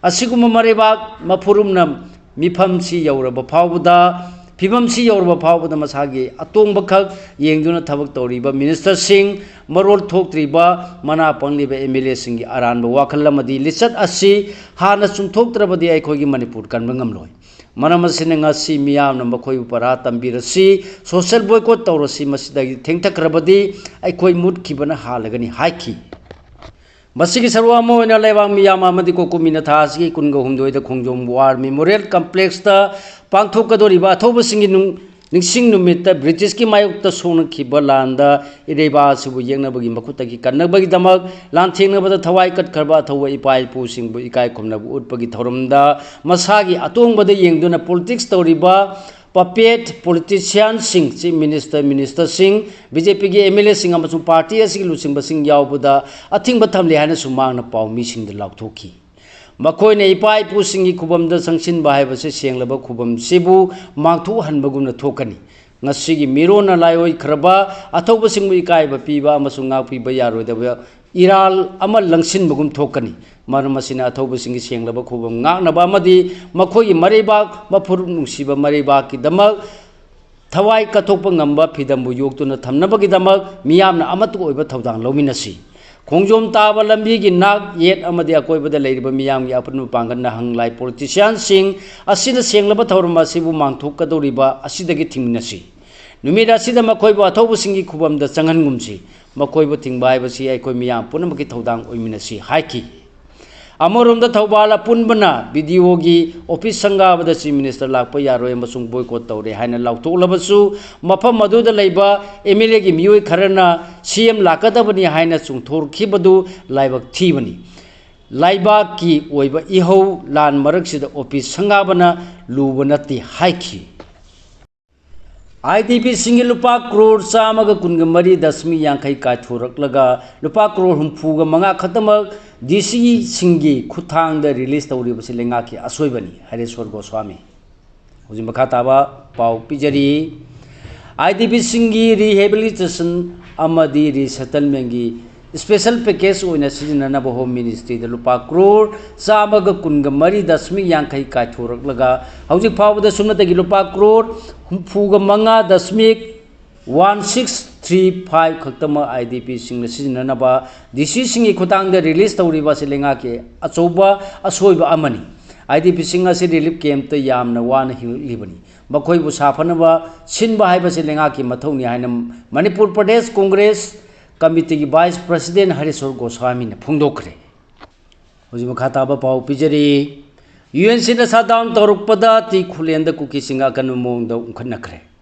ꯑꯁꯤꯒꯨꯝꯕ ꯃꯔꯩꯕꯥꯛ ꯃꯐꯨꯔꯨꯝꯅ ꯃꯤꯐꯝꯁꯤ ꯌꯧꯔꯕ ꯐꯥꯎꯕꯗ, ꯐꯤꯕꯝꯁꯤ ꯌꯧꯔꯕ ꯐꯥꯎꯕꯗ ꯃꯁꯥꯒꯤ ꯑꯇꯣꯡꯕꯈꯛ ꯌꯦꯡꯗꯨꯅ ꯊꯕꯛ ꯇꯧꯔꯤꯕ ꯃꯤꯅꯤꯁꯇꯔꯁꯤꯡ, ꯃꯔꯣꯜ ꯊꯣꯛꯇ꯭ꯔꯤꯕ ꯃꯅꯥ ꯄꯪꯂꯤꯕ ꯑꯦꯝ ꯑꯦꯜ ꯑꯦꯁꯤꯡꯒꯤ ꯑꯔꯥꯟꯕ ꯋꯥꯈꯜ ꯑꯃꯗꯤ ꯂꯤꯆꯠ ꯑꯁꯤ ꯍꯥꯟꯅ ꯆꯨꯝꯊꯣꯛꯇ꯭ꯔꯕꯗꯤ ꯑꯩꯈꯣꯏꯒꯤ ꯃꯅꯤꯄꯨꯔ ꯀꯟꯕ ꯉꯝꯂꯣꯏ꯫ ꯃꯔꯝ ꯑꯁꯤꯅ ꯉꯁꯤ ꯃꯤꯌꯥꯝꯅ ꯃꯈꯣꯏꯕꯨ ꯄꯔꯥ ꯇꯝꯕꯤꯔꯁꯤ, ꯁꯣꯁꯦꯜ ꯕꯣꯏꯀꯣꯠ ꯇꯧꯔꯁꯤ, ꯃꯁꯤꯗꯒꯤ ꯊꯦꯡꯊꯈ꯭ꯔꯕꯗꯤ ꯑꯩꯈꯣꯏ ꯃꯨꯠꯈꯤꯕꯅ ꯍꯥꯜꯂꯒꯅꯤ ꯍꯥꯏꯈꯤ꯫ ꯃꯁꯤꯒꯤ ꯁꯔꯨꯛ ꯑꯃ ꯑꯣꯏꯅ ꯂꯩꯕꯥꯛ ꯃꯤꯌꯥꯝ ꯑꯃꯗꯤ ꯀꯣꯀꯨꯃꯤꯅ ꯊꯥ ꯑꯁꯤꯒꯤ ꯀꯨꯟꯒ ꯍꯨꯝꯗꯣꯏꯗ ꯈꯣꯡꯖꯣꯝ ꯋꯥꯔ ꯃꯦꯃꯣꯔꯤꯌꯦꯜ ꯀꯝꯄ꯭ꯂꯦꯛꯁꯇ ꯄꯥꯡꯊꯣꯛꯀꯗꯧꯔꯤꯕ ꯑꯊꯧꯕꯁꯤꯡꯒꯤ ꯅꯨꯡ-, ꯅꯤꯡꯁꯤꯡ ꯅꯨꯃꯤꯠꯇ ꯕ꯭ꯔꯤꯇꯤꯁꯀꯤ ꯃꯥꯌꯣꯛꯇ ꯁꯣꯛꯅꯈꯤꯕ ꯂꯥꯟꯗ ꯏꯔꯩꯕꯥꯛ ꯑꯁꯤꯕꯨ ꯌꯦꯛꯅꯕꯒꯤ ꯃꯈꯨꯠꯇꯒꯤ ꯀꯟꯅꯕꯒꯤꯗꯃꯛ ꯂꯥꯟꯊꯦꯡꯅꯕꯗ ꯊꯋꯥꯏ ꯀꯠꯈ꯭ꯔꯕ ꯑꯊꯧꯕ ꯏꯄꯥ ꯏꯄꯨꯁꯤꯡꯕꯨ ꯏꯀꯥꯏ ꯈꯨꯝꯅꯕ ꯎꯠꯄꯒꯤ ꯊꯧꯔꯝꯗ ꯃꯁꯥꯒꯤ ꯑꯇꯣꯡꯕꯗ ꯌꯦꯡꯗꯨꯅ ꯄꯣꯂꯤꯇꯤꯛꯁ ꯇꯧꯔꯤꯕ ꯄꯄꯦꯠ ꯄꯣꯂꯤꯇꯤꯁꯤꯌꯥꯟꯁꯤꯡ, ꯆꯤꯐ ꯃꯤꯅꯤꯁꯇꯔ, ꯃꯤꯅꯤꯁꯇꯔꯁꯤꯡ, ꯕꯤ ꯖꯦ ꯄꯤꯒꯤ ꯑꯦꯝ ꯑꯦꯜ ꯑꯦꯁꯤꯡ ꯑꯃꯁꯨꯡ ꯄꯥꯔꯇꯤ ꯑꯁꯤꯒꯤ ꯂꯨꯆꯤꯡꯕꯁꯤꯡ ꯌꯥꯎꯕꯗ ꯑꯊꯤꯡꯕ ꯊꯝꯂꯦ ꯍꯥꯏꯅꯁꯨ ꯃꯍꯥꯛꯅ ꯄꯥꯎꯃꯤꯁꯤꯡꯗ ꯂꯥꯎꯊꯣꯛꯈꯤ꯫ ꯃꯈꯣꯏꯅ ꯏꯄꯥ ꯏꯄꯨꯁꯤꯡꯒꯤ ꯈꯨꯕꯝꯗ ꯆꯪꯁꯤꯟꯕ ꯍꯥꯏꯕꯁꯤ ꯁꯦꯡꯂꯕ ꯈꯨꯕꯝꯁꯤꯕꯨ ꯃꯥꯡꯊꯣꯛꯍꯟꯕꯒꯨꯝꯅ ꯊꯣꯛꯀꯅꯤ꯫ ꯉꯁꯤꯒꯤ ꯃꯤꯔꯣꯟꯅ ꯂꯥꯏꯑꯣꯏꯈ꯭ꯔꯕ ꯑꯊꯧꯕꯁꯤꯡꯕꯨ ꯏꯀꯥꯏꯕ ꯄꯤꯕ ꯑꯃꯁꯨꯡ ꯉꯥꯛꯄꯤꯕ ꯌꯥꯔꯣꯏꯗꯕ ꯏꯔꯥꯜ ꯑꯃ ꯂꯪꯁꯤꯟꯕꯒꯨꯝ ꯊꯣꯛꯀꯅꯤ꯫ ꯃꯔꯝ ꯑꯁꯤꯅ ꯑꯊꯧꯕꯁꯤꯡꯒꯤ ꯁꯦꯡꯂꯕ ꯈꯨꯕꯝ ꯉꯥꯛꯅꯕ ꯑꯃꯗꯤ ꯃꯈꯣꯏꯒꯤ ꯃꯔꯩꯕꯥꯛ, ꯃꯐꯨꯔꯨꯞ ꯅꯨꯡꯁꯤꯕ ꯃꯔꯩꯕꯥꯛꯀꯤꯗꯃꯛ ꯊꯋꯥꯏ ꯀꯠꯊꯣꯛꯄ ꯉꯝꯕ ꯐꯤꯗꯝꯕꯨ ꯌꯣꯛꯇꯨꯅ ꯊꯝꯅꯕꯒꯤꯗꯃꯛ ꯃꯤꯌꯥꯝꯅ ꯑꯃꯠꯇ ꯑꯣꯏꯕ ꯊꯧꯗꯥꯡ ꯂꯧꯃꯤꯟꯅꯁꯤ꯫ ꯈꯣꯡꯖꯣꯝ ꯇꯥꯕ ꯂꯝꯕꯤꯒꯤ ꯅꯥꯛ ꯌꯦꯠ ꯑꯃꯗꯤ ꯑꯀꯣꯏꯕꯗ ꯂꯩꯔꯤꯕ ꯃꯤꯌꯥꯝꯒꯤ ꯑꯄꯨꯟꯕ ꯄꯥꯡꯒꯜꯅ ꯍꯪꯂꯥꯏ ꯄꯣꯂꯤꯇꯤꯁꯤꯌꯥꯟꯁꯤꯡ ꯑꯁꯤꯅ ꯁꯦꯡꯂꯕ ꯊꯧꯔꯝ ꯑꯁꯤꯕꯨ ꯃꯥꯡꯊꯣꯛꯀꯗꯧꯔꯤꯕ ꯑꯁꯤꯗꯒꯤ ꯊꯤꯡꯃꯤꯟꯅꯁꯤ꯫ ꯅꯨꯃꯤꯠ ꯑꯁꯤꯗ ꯃꯈꯣꯏꯕꯨ ꯑꯊꯧꯕꯁꯤꯡꯒꯤ ꯈꯨꯕꯝꯗ ꯆꯪꯍꯟꯒꯨꯝꯁꯤ꯫ ꯃꯈꯣꯏꯕꯨ ꯊꯤꯡꯕ ꯍꯥꯏꯕꯁꯤ ꯑꯩꯈꯣꯏ ꯃꯤꯌꯥꯝ ꯄꯨꯝꯅꯃꯛꯀꯤ ꯊꯧꯗꯥꯡ ꯑꯣꯏꯃꯤꯟꯅꯁꯤ ꯍꯥꯏꯈꯤ꯫ ꯑꯃꯔꯣꯝꯗ ꯊꯧꯕꯥꯜ ꯑꯄꯨꯟꯕꯅ BDOꯒꯤ ꯑꯣꯐꯤꯁ ꯁꯪꯒꯥꯕꯗ Chief Minister ꯂꯥꯛꯄ ꯌꯥꯔꯣꯏ ꯑꯃꯁꯨꯡ boycott ꯇꯧꯔꯦ ꯍꯥꯏꯅ ꯂꯥꯎꯊꯣꯛꯂꯕꯁꯨ, ꯃꯐꯝ ꯑꯗꯨꯗ ꯂꯩꯕ MLAꯒꯤ ꯃꯤꯑꯣꯏ ꯈꯔꯅ CM ꯂꯥꯛꯀꯗꯕꯅꯤ ꯍꯥꯏꯅ ꯆꯣꯡꯊꯣꯔꯛꯈꯤꯕꯗꯨ ꯂꯥꯏꯕꯛ ꯊꯤꯕꯅꯤ꯫ ꯂꯩꯕꯥꯛꯀꯤ ꯑꯣꯏꯕ ꯏꯍꯧ ꯂꯥꯟ ꯃꯔꯛꯁꯤꯗ ꯑꯣꯐꯤꯁ ꯁꯪꯒꯥꯕꯅ ꯂꯨꯕ ꯅꯠꯇꯦ ꯍꯥꯏꯈꯤ꯫ IDPꯁꯤꯡꯒꯤ ꯂꯨꯄꯥ ꯀ꯭ꯔꯣꯔ ꯆꯥꯝꯃꯒ ꯀꯨꯟꯒ ꯃꯔꯤ ꯗꯁꯃꯤꯛ ꯌꯥꯡꯈꯩ ꯀꯥꯏꯊꯣꯔꯛꯂꯒ ꯂꯨꯄꯥ ꯀ꯭ꯔꯣꯔ ꯍꯨꯝꯐꯨꯒ ꯃꯉꯥ ꯈꯛꯇꯃꯛ DCꯁꯤꯡꯒꯤ ꯈꯨꯠꯊꯥꯡꯗ release ꯇꯧꯔꯤꯕꯁꯤ ꯂꯩꯉꯥꯛꯀꯤ ꯑꯁꯣꯏꯕꯅꯤ, ꯍꯔꯦꯁ꯭ꯋꯔ ꯒꯣꯁ꯭ꯋꯥꯃꯤ꯫ ꯍꯧꯖꯤꯛ ꯃꯈꯥ ꯇꯥꯕ ꯄꯥꯎ ꯄꯤꯖꯔꯤ꯫ IDPꯁꯤꯡꯒꯤ rehabilitation ꯑꯃꯗꯤ resettlementꯀꯤ special package ꯑꯣꯏꯅ ꯁꯤꯖꯤꯟꯅꯅꯕ Home Ministryꯗ ꯂꯨꯄꯥ ꯀ꯭ꯔꯣꯔ ꯆꯥꯝꯃꯒ ꯀꯨꯟꯒ ꯃꯔꯤ ꯗꯁꯃꯤꯛ ꯌꯥꯡꯈꯩ ꯀꯥꯏꯊꯣꯔꯛꯂꯒ ꯍꯧꯖꯤꯛ ꯐꯥꯎꯕꯗ ꯁꯨꯞꯅꯇꯒꯤ ꯂꯨꯄꯥ ꯀ꯭ꯔꯣꯔ ꯍꯨꯝꯐꯨꯒ ꯃꯉꯥ ꯗꯁꯃꯤꯛ one six three five ꯈꯛꯇꯃꯛ IDPꯁꯤꯡꯅ ꯁꯤꯖꯤꯟꯅꯅꯕ DCꯁꯤꯡꯒꯤ ꯈꯨꯠꯊꯥꯡꯗ release ꯇꯧꯔꯤꯕ ꯑꯁꯤ ꯂꯩꯉꯥꯛꯀꯤ ꯑꯆꯧꯕ ꯑꯁꯣꯏꯕ ꯑꯃꯅꯤ꯫ IDPꯁꯤꯡ ꯑꯁꯤ relief campꯇ ꯌꯥꯝꯅ ꯋꯥꯅ ꯍꯤꯡꯂꯛꯂꯤꯕꯅꯤ꯫ ꯃꯈꯣꯏꯕꯨ ꯁꯥꯐꯅꯕ ꯁꯤꯟꯕ ꯍꯥꯏꯕꯁꯤ ꯂꯩꯉꯥꯛꯀꯤ ꯃꯊꯧꯅꯤ ꯍꯥꯏꯅ ꯃꯅꯤꯄꯨꯔ ꯄ꯭ꯔꯗꯦꯁ ꯀꯣꯡꯒ꯭ꯔꯦꯁ ꯀꯃꯤꯇꯤꯒꯤ vice president ꯍꯔꯤꯁ꯭ꯋꯔ ꯒꯣꯁ꯭ꯋꯥꯃꯤꯅ ꯐꯣꯡꯗꯣꯛꯈ꯭ꯔꯦ꯫ ꯍꯧꯖꯤꯛ ꯃꯈꯥ ꯇꯥꯕ ꯄꯥꯎ ꯄꯤꯖꯔꯤ꯫ UNCꯅ shutdown ꯇꯧꯔꯛꯄꯗ ꯇꯤ ꯈꯨꯂꯦꯟꯗ ꯀꯨꯀꯤꯁꯤꯡ ꯑꯀꯟꯕ ꯃꯑꯣꯡꯗ ꯎꯪꯈꯠꯅꯈ꯭ꯔꯦ꯫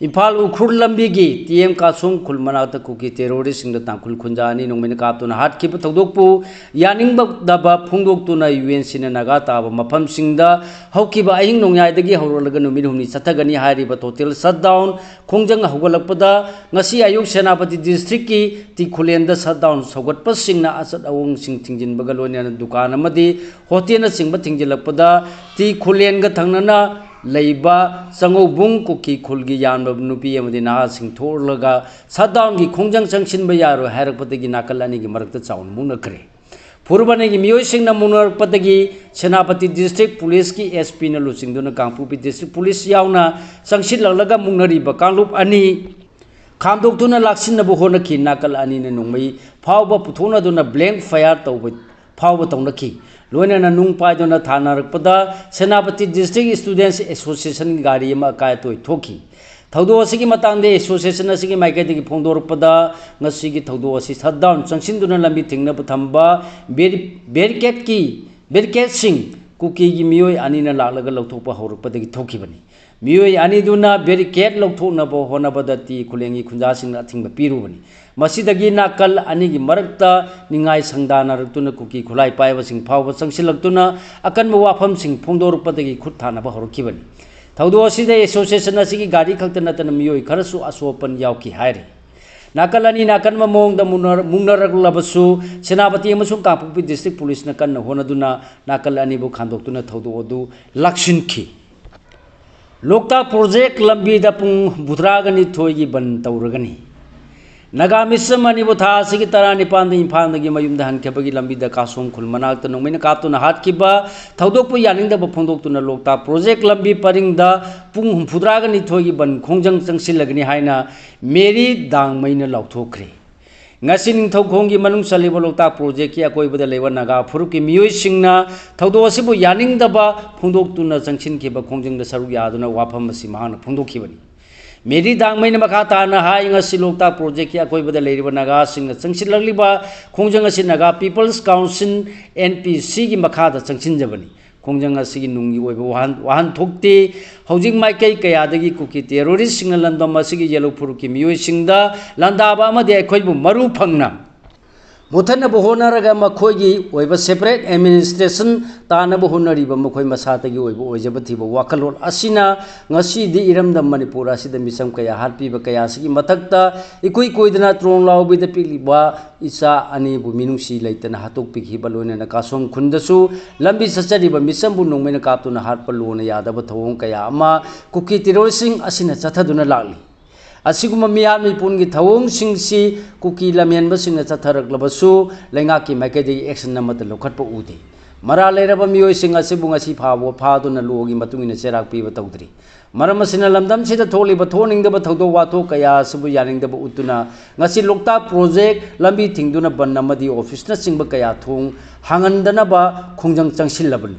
ꯏꯝꯐꯥꯜ ꯎꯈ꯭ꯔꯨꯜ ꯂꯝꯕꯤꯒꯤ TM ꯀꯥꯁꯣꯡ ꯈꯨꯜ ꯃꯅꯥꯛꯇ ꯀꯨꯀꯤ terroristꯁꯤꯡꯗ ꯇꯥꯡꯈꯨꯜ ꯈꯨꯟꯖꯥ ꯑꯅꯤ ꯅꯣꯡꯃꯩꯅ ꯀꯥꯞꯇꯨꯅ ꯍꯥꯠꯈꯤꯕ ꯊꯧꯗꯣꯛꯄꯨ ꯌꯥꯅꯤꯡꯗꯕ ꯐꯣꯡꯗꯣꯛꯇꯨꯅ UNCꯅ ꯅꯥꯒꯥ ꯇꯥꯕ ꯃꯐꯝꯁꯤꯡꯗ ꯍꯧꯈꯤꯕ ꯑꯍꯤꯡ ꯅꯣꯡꯌꯥꯏꯗꯒꯤ ꯍꯧꯔꯛꯂꯒ ꯅꯨꯃꯤꯠ ꯍꯨꯝꯅꯤ ꯆꯠꯊꯒꯅꯤ ꯍꯥꯏꯔꯤꯕ total shutdown ꯈꯣꯡꯖꯪ ꯍꯧꯒꯠꯂꯛꯄꯗ ꯉꯁꯤ ꯑꯌꯨꯛ ꯁꯦꯅꯥꯄꯇꯤ districtꯀꯤ ꯇꯤ ꯈꯨꯂꯦꯟꯗ shutdown ꯁꯧꯒꯠꯄꯁꯤꯡꯅ ꯑꯆꯠ ꯑꯋꯣꯡꯁꯤꯡ ꯊꯤꯡꯖꯤꯟꯕꯒ ꯂꯣꯏꯅꯅ ꯗꯨꯀꯥꯟ ꯑꯃꯗꯤ ꯍꯣꯇꯦꯜꯅꯆꯤꯡꯕ ꯊꯤꯡꯖꯤꯜꯂꯛꯄꯗ ꯇꯤ ꯈꯨꯂꯦꯟꯒ ꯊꯪꯅꯅ ꯂꯩꯕ ꯆꯪꯉꯧꯕꯨꯡ ꯀꯨꯀꯤ ꯈꯨꯜꯒꯤ ꯌꯥꯝꯂꯕ ꯅꯨꯄꯤ ꯑꯃꯗꯤ ꯅꯍꯥꯁꯤꯡ ꯊꯣꯛꯂꯒ ꯁꯠꯗꯥꯎꯟꯒꯤ ꯈꯣꯡꯖꯪ ꯆꯪꯁꯤꯟꯕ ꯌꯥꯔꯣꯏ ꯍꯥꯏꯔꯛꯄꯗꯒꯤ ꯅꯥꯀꯜ ꯑꯅꯤꯒꯤ ꯃꯔꯛꯇ ꯆꯥꯎꯅ ꯃꯨꯛꯅꯈ꯭ꯔꯦ꯫ ꯐꯨꯔꯨꯞ ꯑꯅꯤꯒꯤ ꯃꯤꯑꯣꯏꯁꯤꯡꯅ ꯃꯨꯛꯅꯔꯛꯄꯗꯒꯤ ꯁꯦꯅꯥꯄꯇꯤ ꯗꯤꯁꯇ꯭ꯔꯤꯛ ꯄꯨꯂꯤꯁꯀꯤ ꯑꯦꯁ ꯄꯤꯅ ꯂꯨꯆꯤꯡꯗꯨꯅ ꯀꯥꯡꯄꯣꯛꯄꯤ ꯗꯤꯁꯇ꯭ꯔꯤꯛ ꯄꯨꯂꯤꯁ ꯌꯥꯎꯅ ꯆꯪꯁꯤꯜꯂꯛꯂꯒ ꯃꯨꯛꯅꯔꯤꯕ ꯀꯥꯡꯂꯨꯞ ꯑꯅꯤ ꯈꯥꯝꯗꯣꯛꯇꯨꯅ ꯂꯥꯛꯁꯤꯟꯅꯕ ꯍꯣꯠꯅꯈꯤ꯫ ꯅꯥꯀꯜ ꯑꯅꯤꯅ ꯅꯣꯡꯃꯩ ꯐꯥꯎꯕ ꯄꯨꯊꯣꯛꯅꯗꯨꯅ ꯕ꯭ꯂꯦꯡ ꯐꯌꯥꯔ ꯇꯧꯕ ꯐꯥꯎꯕ ꯇꯧꯅꯈꯤ꯫ ꯂꯣꯏꯅꯅ ꯅꯨꯡ ꯄꯥꯏꯗꯨꯅ ꯊꯥꯅꯔꯛꯄꯗ ꯁꯦꯅꯥꯄꯇꯤ ꯗꯤꯁꯇ꯭ꯔꯤꯛ ꯁ꯭ꯇꯨꯗꯦꯟꯠꯁ ꯑꯦꯁꯣꯁꯤꯌꯦꯁꯟꯒꯤ ꯒꯥꯔꯤ ꯑꯃ ꯑꯀꯥꯏ ꯑꯇꯣꯏ ꯊꯣꯛꯈꯤ꯫ ꯊꯧꯗꯣꯛ ꯑꯁꯤꯒꯤ ꯃꯇꯥꯡꯗ ꯑꯦꯁꯣꯁꯤꯌꯦꯁꯟ ꯑꯁꯤꯒꯤ ꯃꯥꯏꯀꯩꯗꯒꯤ ꯐꯣꯡꯗꯣꯔꯛꯄꯗ, ꯉꯁꯤꯒꯤ ꯊꯧꯗꯣꯛ ꯑꯁꯤ ꯁꯠꯗꯥꯎꯟ ꯆꯪꯁꯤꯟꯗꯨꯅ ꯂꯝꯕꯤ ꯊꯤꯡꯅꯕ ꯊꯝꯕ ꯕꯦꯔꯤ-, ꯕꯦꯔꯤꯀꯦꯠꯀꯤ, ꯕꯦꯔꯤꯀꯦꯠꯁꯤꯡ ꯀꯨꯀꯤꯒꯤ ꯃꯤꯑꯣꯏ ꯑꯅꯤꯅ ꯂꯥꯛꯂꯒ ꯂꯧꯊꯣꯛꯄ ꯍꯧꯔꯛꯄꯗꯒꯤ ꯊꯣꯛꯈꯤꯕꯅꯤ꯫ ꯃꯤꯑꯣꯏ ꯑꯅꯤꯗꯨꯅ ꯕꯦꯔꯤꯀꯦꯠ ꯂꯧꯊꯣꯛꯅꯕ ꯍꯣꯠꯅꯕꯗ ꯇꯤ ꯈꯨꯂꯦꯟꯒꯤ ꯈꯨꯟꯖꯥꯁꯤꯡꯅ ꯑꯊꯤꯡꯕ ꯄꯤꯔꯨꯕꯅꯤ꯫ ꯃꯁꯤꯗꯒꯤ ꯅꯥꯀꯜ ꯑꯅꯤꯒꯤ ꯃꯔꯛꯇ ꯅꯤꯡꯉꯥꯏ ꯁꯪꯗꯥꯅꯔꯛꯇꯨꯅ ꯀꯨꯀꯤ ꯈꯨꯠꯂꯥꯏ ꯄꯥꯏꯕꯁꯤꯡ ꯐꯥꯎꯕ ꯆꯪꯁꯤꯜꯂꯛꯇꯨꯅ ꯑꯀꯟꯕ ꯋꯥꯐꯝꯁꯤꯡ ꯐꯣꯡꯗꯣꯔꯛꯄꯗꯒꯤ ꯈꯨꯠ ꯊꯥꯅꯕ ꯍꯧꯔꯛꯈꯤꯕꯅꯤ꯫ ꯊꯧꯗꯣꯛ ꯑꯁꯤꯗ ꯑꯦꯁꯣꯁꯤꯌꯦꯁꯟ ꯑꯁꯤꯒꯤ ꯒꯥꯔꯤ ꯈꯛꯇ ꯅꯠꯇꯅ ꯃꯤꯑꯣꯏ ꯈꯔꯁꯨ ꯑꯁꯣꯛ ꯑꯄꯟ ꯌꯥꯎꯈꯤ ꯍꯥꯏꯔꯤ꯫ ꯅꯥꯀꯜ ꯑꯅꯤꯅ ꯑꯀꯟꯕ ꯃꯑꯣꯡꯗ ꯃꯨꯛꯅꯔ-, ꯃꯨꯛꯅꯔꯛꯂꯕꯁꯨ ꯁꯦꯅꯥꯄꯇꯤ ꯑꯃꯁꯨꯡ ꯀꯥꯡꯄꯣꯛꯄꯤ ꯗꯤꯁꯇ꯭ꯔꯤꯛ ꯄꯨꯂꯤꯁꯅ ꯀꯟꯅ ꯍꯣꯠꯅꯗꯨꯅ ꯅꯥꯀꯜ ꯑꯅꯤꯕꯨ ꯈꯥꯝꯗꯣꯛꯇꯨꯅ ꯊꯧꯗꯣꯛ ꯑꯗꯨ ꯂꯥꯛꯁꯤꯟꯈꯤ꯫ ꯂꯣꯛꯇꯥꯛ ꯄ꯭ꯔꯣꯖꯦꯛ ꯂꯝꯕꯤꯗ ꯄꯨꯡ ꯍꯨꯝꯐꯨꯇꯔꯥꯒ ꯅꯤꯊꯣꯏꯒꯤ ꯕꯟ ꯇꯧꯔꯒꯅꯤ꯫ ꯅꯥꯒꯥ ꯃꯤꯁ ꯑꯃ ꯑꯅꯤꯕꯨ ꯊꯥ ꯑꯁꯤꯒꯤ ꯇꯔꯥꯅꯤꯄꯥꯟꯗ ꯏꯝꯐꯥꯜꯗꯒꯤ ꯃꯌꯨꯝꯗ ꯍꯟꯈꯤꯕꯒꯤ ꯂꯝꯕꯤꯗ ꯀꯥꯁꯣꯝ ꯈꯨꯜ ꯃꯅꯥꯛꯇ ꯅꯣꯡꯃꯩꯅ ꯀꯥꯞꯇꯨꯅ ꯍꯥꯠꯈꯤꯕ ꯊꯧꯗꯣꯛꯄꯨ ꯌꯥꯅꯤꯡꯗꯕ ꯐꯣꯡꯗꯣꯛꯇꯨꯅ ꯂꯣꯛꯇꯥꯛ ꯄ꯭ꯔꯣꯖꯦꯛ ꯂꯝꯕꯤ ꯄꯔꯤꯡꯗ ꯄꯨꯡ ꯍꯨꯝꯐꯨꯇꯔꯥꯒ ꯅꯤꯊꯣꯏꯒꯤ ꯕꯟ ꯈꯣꯡꯖꯪ ꯆꯪꯁꯤꯜꯂꯒꯅꯤ ꯍꯥꯏꯅ ꯃꯦꯔꯤ ꯗꯥꯡꯃꯩꯅ ꯂꯥꯎꯊꯣꯛꯈ꯭ꯔꯦ꯫ ꯉꯁꯤ ꯅꯤꯡꯊꯧꯈꯣꯡꯒꯤ ꯃꯅꯨꯡ ꯆꯜꯂꯤꯕ ꯂꯣꯛꯇꯥꯛ ꯄ꯭ꯔꯣꯖꯦꯛꯀꯤ ꯑꯀꯣꯏꯕꯗ ꯂꯩꯕ ꯅꯥꯒꯥ ꯐꯨꯔꯨꯞꯀꯤ ꯃꯤꯑꯣꯏꯁꯤꯡꯅ ꯊꯧꯗꯣꯛ ꯑꯁꯤꯕꯨ ꯌꯥꯅꯤꯡꯗꯕ ꯐꯣꯡꯗꯣꯛꯇꯨꯅ ꯆꯪꯁꯤꯟꯈꯤꯕ ꯈꯣꯡꯖꯪꯗ ꯁꯔꯨꯛ ꯌꯥꯗꯨꯅ ꯋꯥꯐꯝ ꯑꯁꯤ ꯃꯍꯥꯛꯅ ꯐꯣꯡꯗꯣꯛꯈꯤꯕꯅꯤ꯫ ꯃꯦꯔꯤ ꯗꯥꯡꯃꯩꯅ ꯃꯈꯥ ꯇꯥꯅ ꯍꯥꯏ, ꯉꯁꯤ ꯂꯣꯛꯇꯥꯛ ꯄ꯭ꯔꯣꯖꯦꯛꯀꯤ ꯑꯀꯣꯏꯕꯗ ꯂꯩꯔꯤꯕ ꯅꯥꯒꯥꯁꯤꯡꯅ ꯆꯪꯁꯤꯜꯂꯛꯂꯤꯕ ꯈꯣꯡꯖꯪ ꯑꯁꯤ Naga people's council, N P ꯁꯤꯒꯤ ꯃꯈꯥꯗ ꯆꯪꯁꯤꯟꯖꯕꯅꯤ꯫ ꯈꯣꯡꯖꯪ ꯑꯁꯤꯒꯤ ꯅꯨꯡꯒꯤ ꯑꯣꯏꯕ ꯋꯥꯍꯟ-, ꯋꯥꯍꯟꯊꯣꯛꯇꯤ ꯍꯧꯖꯤꯛ ꯃꯥꯏꯀꯩ ꯀꯌꯥꯗꯒꯤ ꯀꯨꯀꯤ ꯇꯦꯔꯣꯔꯤꯁꯁꯤꯡꯅ ꯂꯝꯗꯝ ꯑꯁꯤꯒꯤ ꯌꯦꯂꯧ ꯐꯨꯔꯨꯞꯀꯤ ꯃꯤꯑꯣꯏꯁꯤꯡꯗ ꯂꯥꯟꯗꯥꯕ ꯑꯃꯗꯤ ꯑꯩꯈꯣꯏꯕꯨ ꯃꯔꯨ ꯐꯪꯅ ꯃꯨꯊꯠꯅꯕ ꯍꯣꯠꯅꯔꯒ ꯃꯈꯣꯏꯒꯤ ꯑꯣꯏꯕ separate administration ꯇꯥꯅꯕ ꯍꯣꯠꯅꯔꯤꯕ ꯃꯈꯣꯏ ꯃꯁꯥꯇꯒꯤ ꯑꯣꯏꯕ ꯑꯣꯏꯖꯕ ꯊꯤꯕ ꯋꯥꯈꯜꯂꯣꯟ ꯑꯁꯤꯅ ꯉꯁꯤꯗꯤ ꯏꯔꯝꯗꯝ ꯃꯅꯤꯄꯨꯔ ꯑꯁꯤꯗ ꯃꯤꯆꯝ ꯀꯌꯥ ꯍꯥꯠꯄꯤꯕ ꯀꯌꯥ ꯑꯁꯤꯒꯤ ꯃꯊꯛꯇ ꯏꯀꯨꯏ ꯀꯨꯏꯗꯅ ꯇ꯭ꯔꯣꯡ ꯂꯥꯎꯕꯤꯗ ꯄꯤꯛꯂꯤꯕ ꯏꯆꯥ ꯑꯅꯤꯕꯨ ꯃꯤꯅꯨꯡꯁꯤ ꯂꯩꯇꯅ ꯍꯥꯠꯇꯣꯛꯄꯤꯈꯤꯕ, ꯂꯣꯏꯅꯅ ꯀꯥꯁꯣꯝ ꯈꯨꯟꯗꯁꯨ ꯂꯝꯕꯤ ꯆꯠꯆꯔꯤꯕ ꯃꯤꯆꯝꯕꯨ ꯅꯣꯡꯃꯩꯅ ꯀꯥꯞꯇꯨꯅ ꯍꯥꯠꯄ ꯂꯣꯅ ꯌꯥꯗꯕ ꯊꯧꯑꯣꯡ ꯀꯌꯥ ꯑꯃ ꯀꯨꯀꯤ terroristꯁꯤꯡ ꯑꯁꯤꯅ ꯆꯠꯊꯗꯨꯅ ꯂꯥꯛꯂꯤ꯫ ꯑꯁꯤꯒꯨꯝꯕ ꯃꯤꯍꯥꯠ ꯃꯤꯄꯨꯟꯒꯤ ꯊꯧꯑꯣꯡꯁꯤꯡꯁꯤ ꯀꯨꯀꯤ ꯂꯝꯍꯦꯟꯕꯁꯤꯡꯅ ꯆꯠꯊꯔꯛꯂꯕꯁꯨ ꯂꯩꯉꯥꯛꯀꯤ ꯃꯥꯏꯀꯩꯗꯒꯤ action ꯑꯃꯠꯇ ꯂꯧꯈꯠꯄ ꯎꯗꯦ꯫ ꯃꯔꯥꯜ ꯂꯩꯔꯕ ꯃꯤꯑꯣꯏꯁꯤꯡ ꯑꯁꯤꯕꯨ ꯉꯁꯤ ꯐꯥꯎꯕ ꯐꯥꯗꯨꯅ ꯂꯣꯒꯤ ꯃꯇꯨꯡ ꯏꯟꯅ ꯆꯩꯔꯥꯛ ꯄꯤꯕ ꯇꯧꯗ꯭ꯔꯤ꯫ ꯃꯔꯝ ꯑꯁꯤꯅ ꯂꯝꯗꯝꯁꯤꯗ ꯊꯣꯛꯂꯤꯕ ꯊꯣꯛꯍꯟꯅꯤꯡꯗꯕ ꯊꯧꯗꯣꯛ ꯋꯥꯊꯣꯛ ꯀꯌꯥ ꯑꯁꯤꯕꯨ ꯌꯥꯅꯤꯡꯗꯕ ꯎꯠꯇꯨꯅ ꯉꯁꯤ ꯂꯣꯛꯇꯥꯛ project, ꯂꯝꯕꯤ ꯊꯤꯡꯗꯨꯅ ꯕꯟ ꯑꯃꯗꯤ officeꯅꯆꯤꯡꯕ ꯀꯌꯥ ꯊꯣꯡ ꯍꯥꯡꯍꯟꯗꯅꯕ ꯈꯣꯡꯖꯪ ꯆꯪꯁꯤꯜꯂꯕꯅꯤ꯫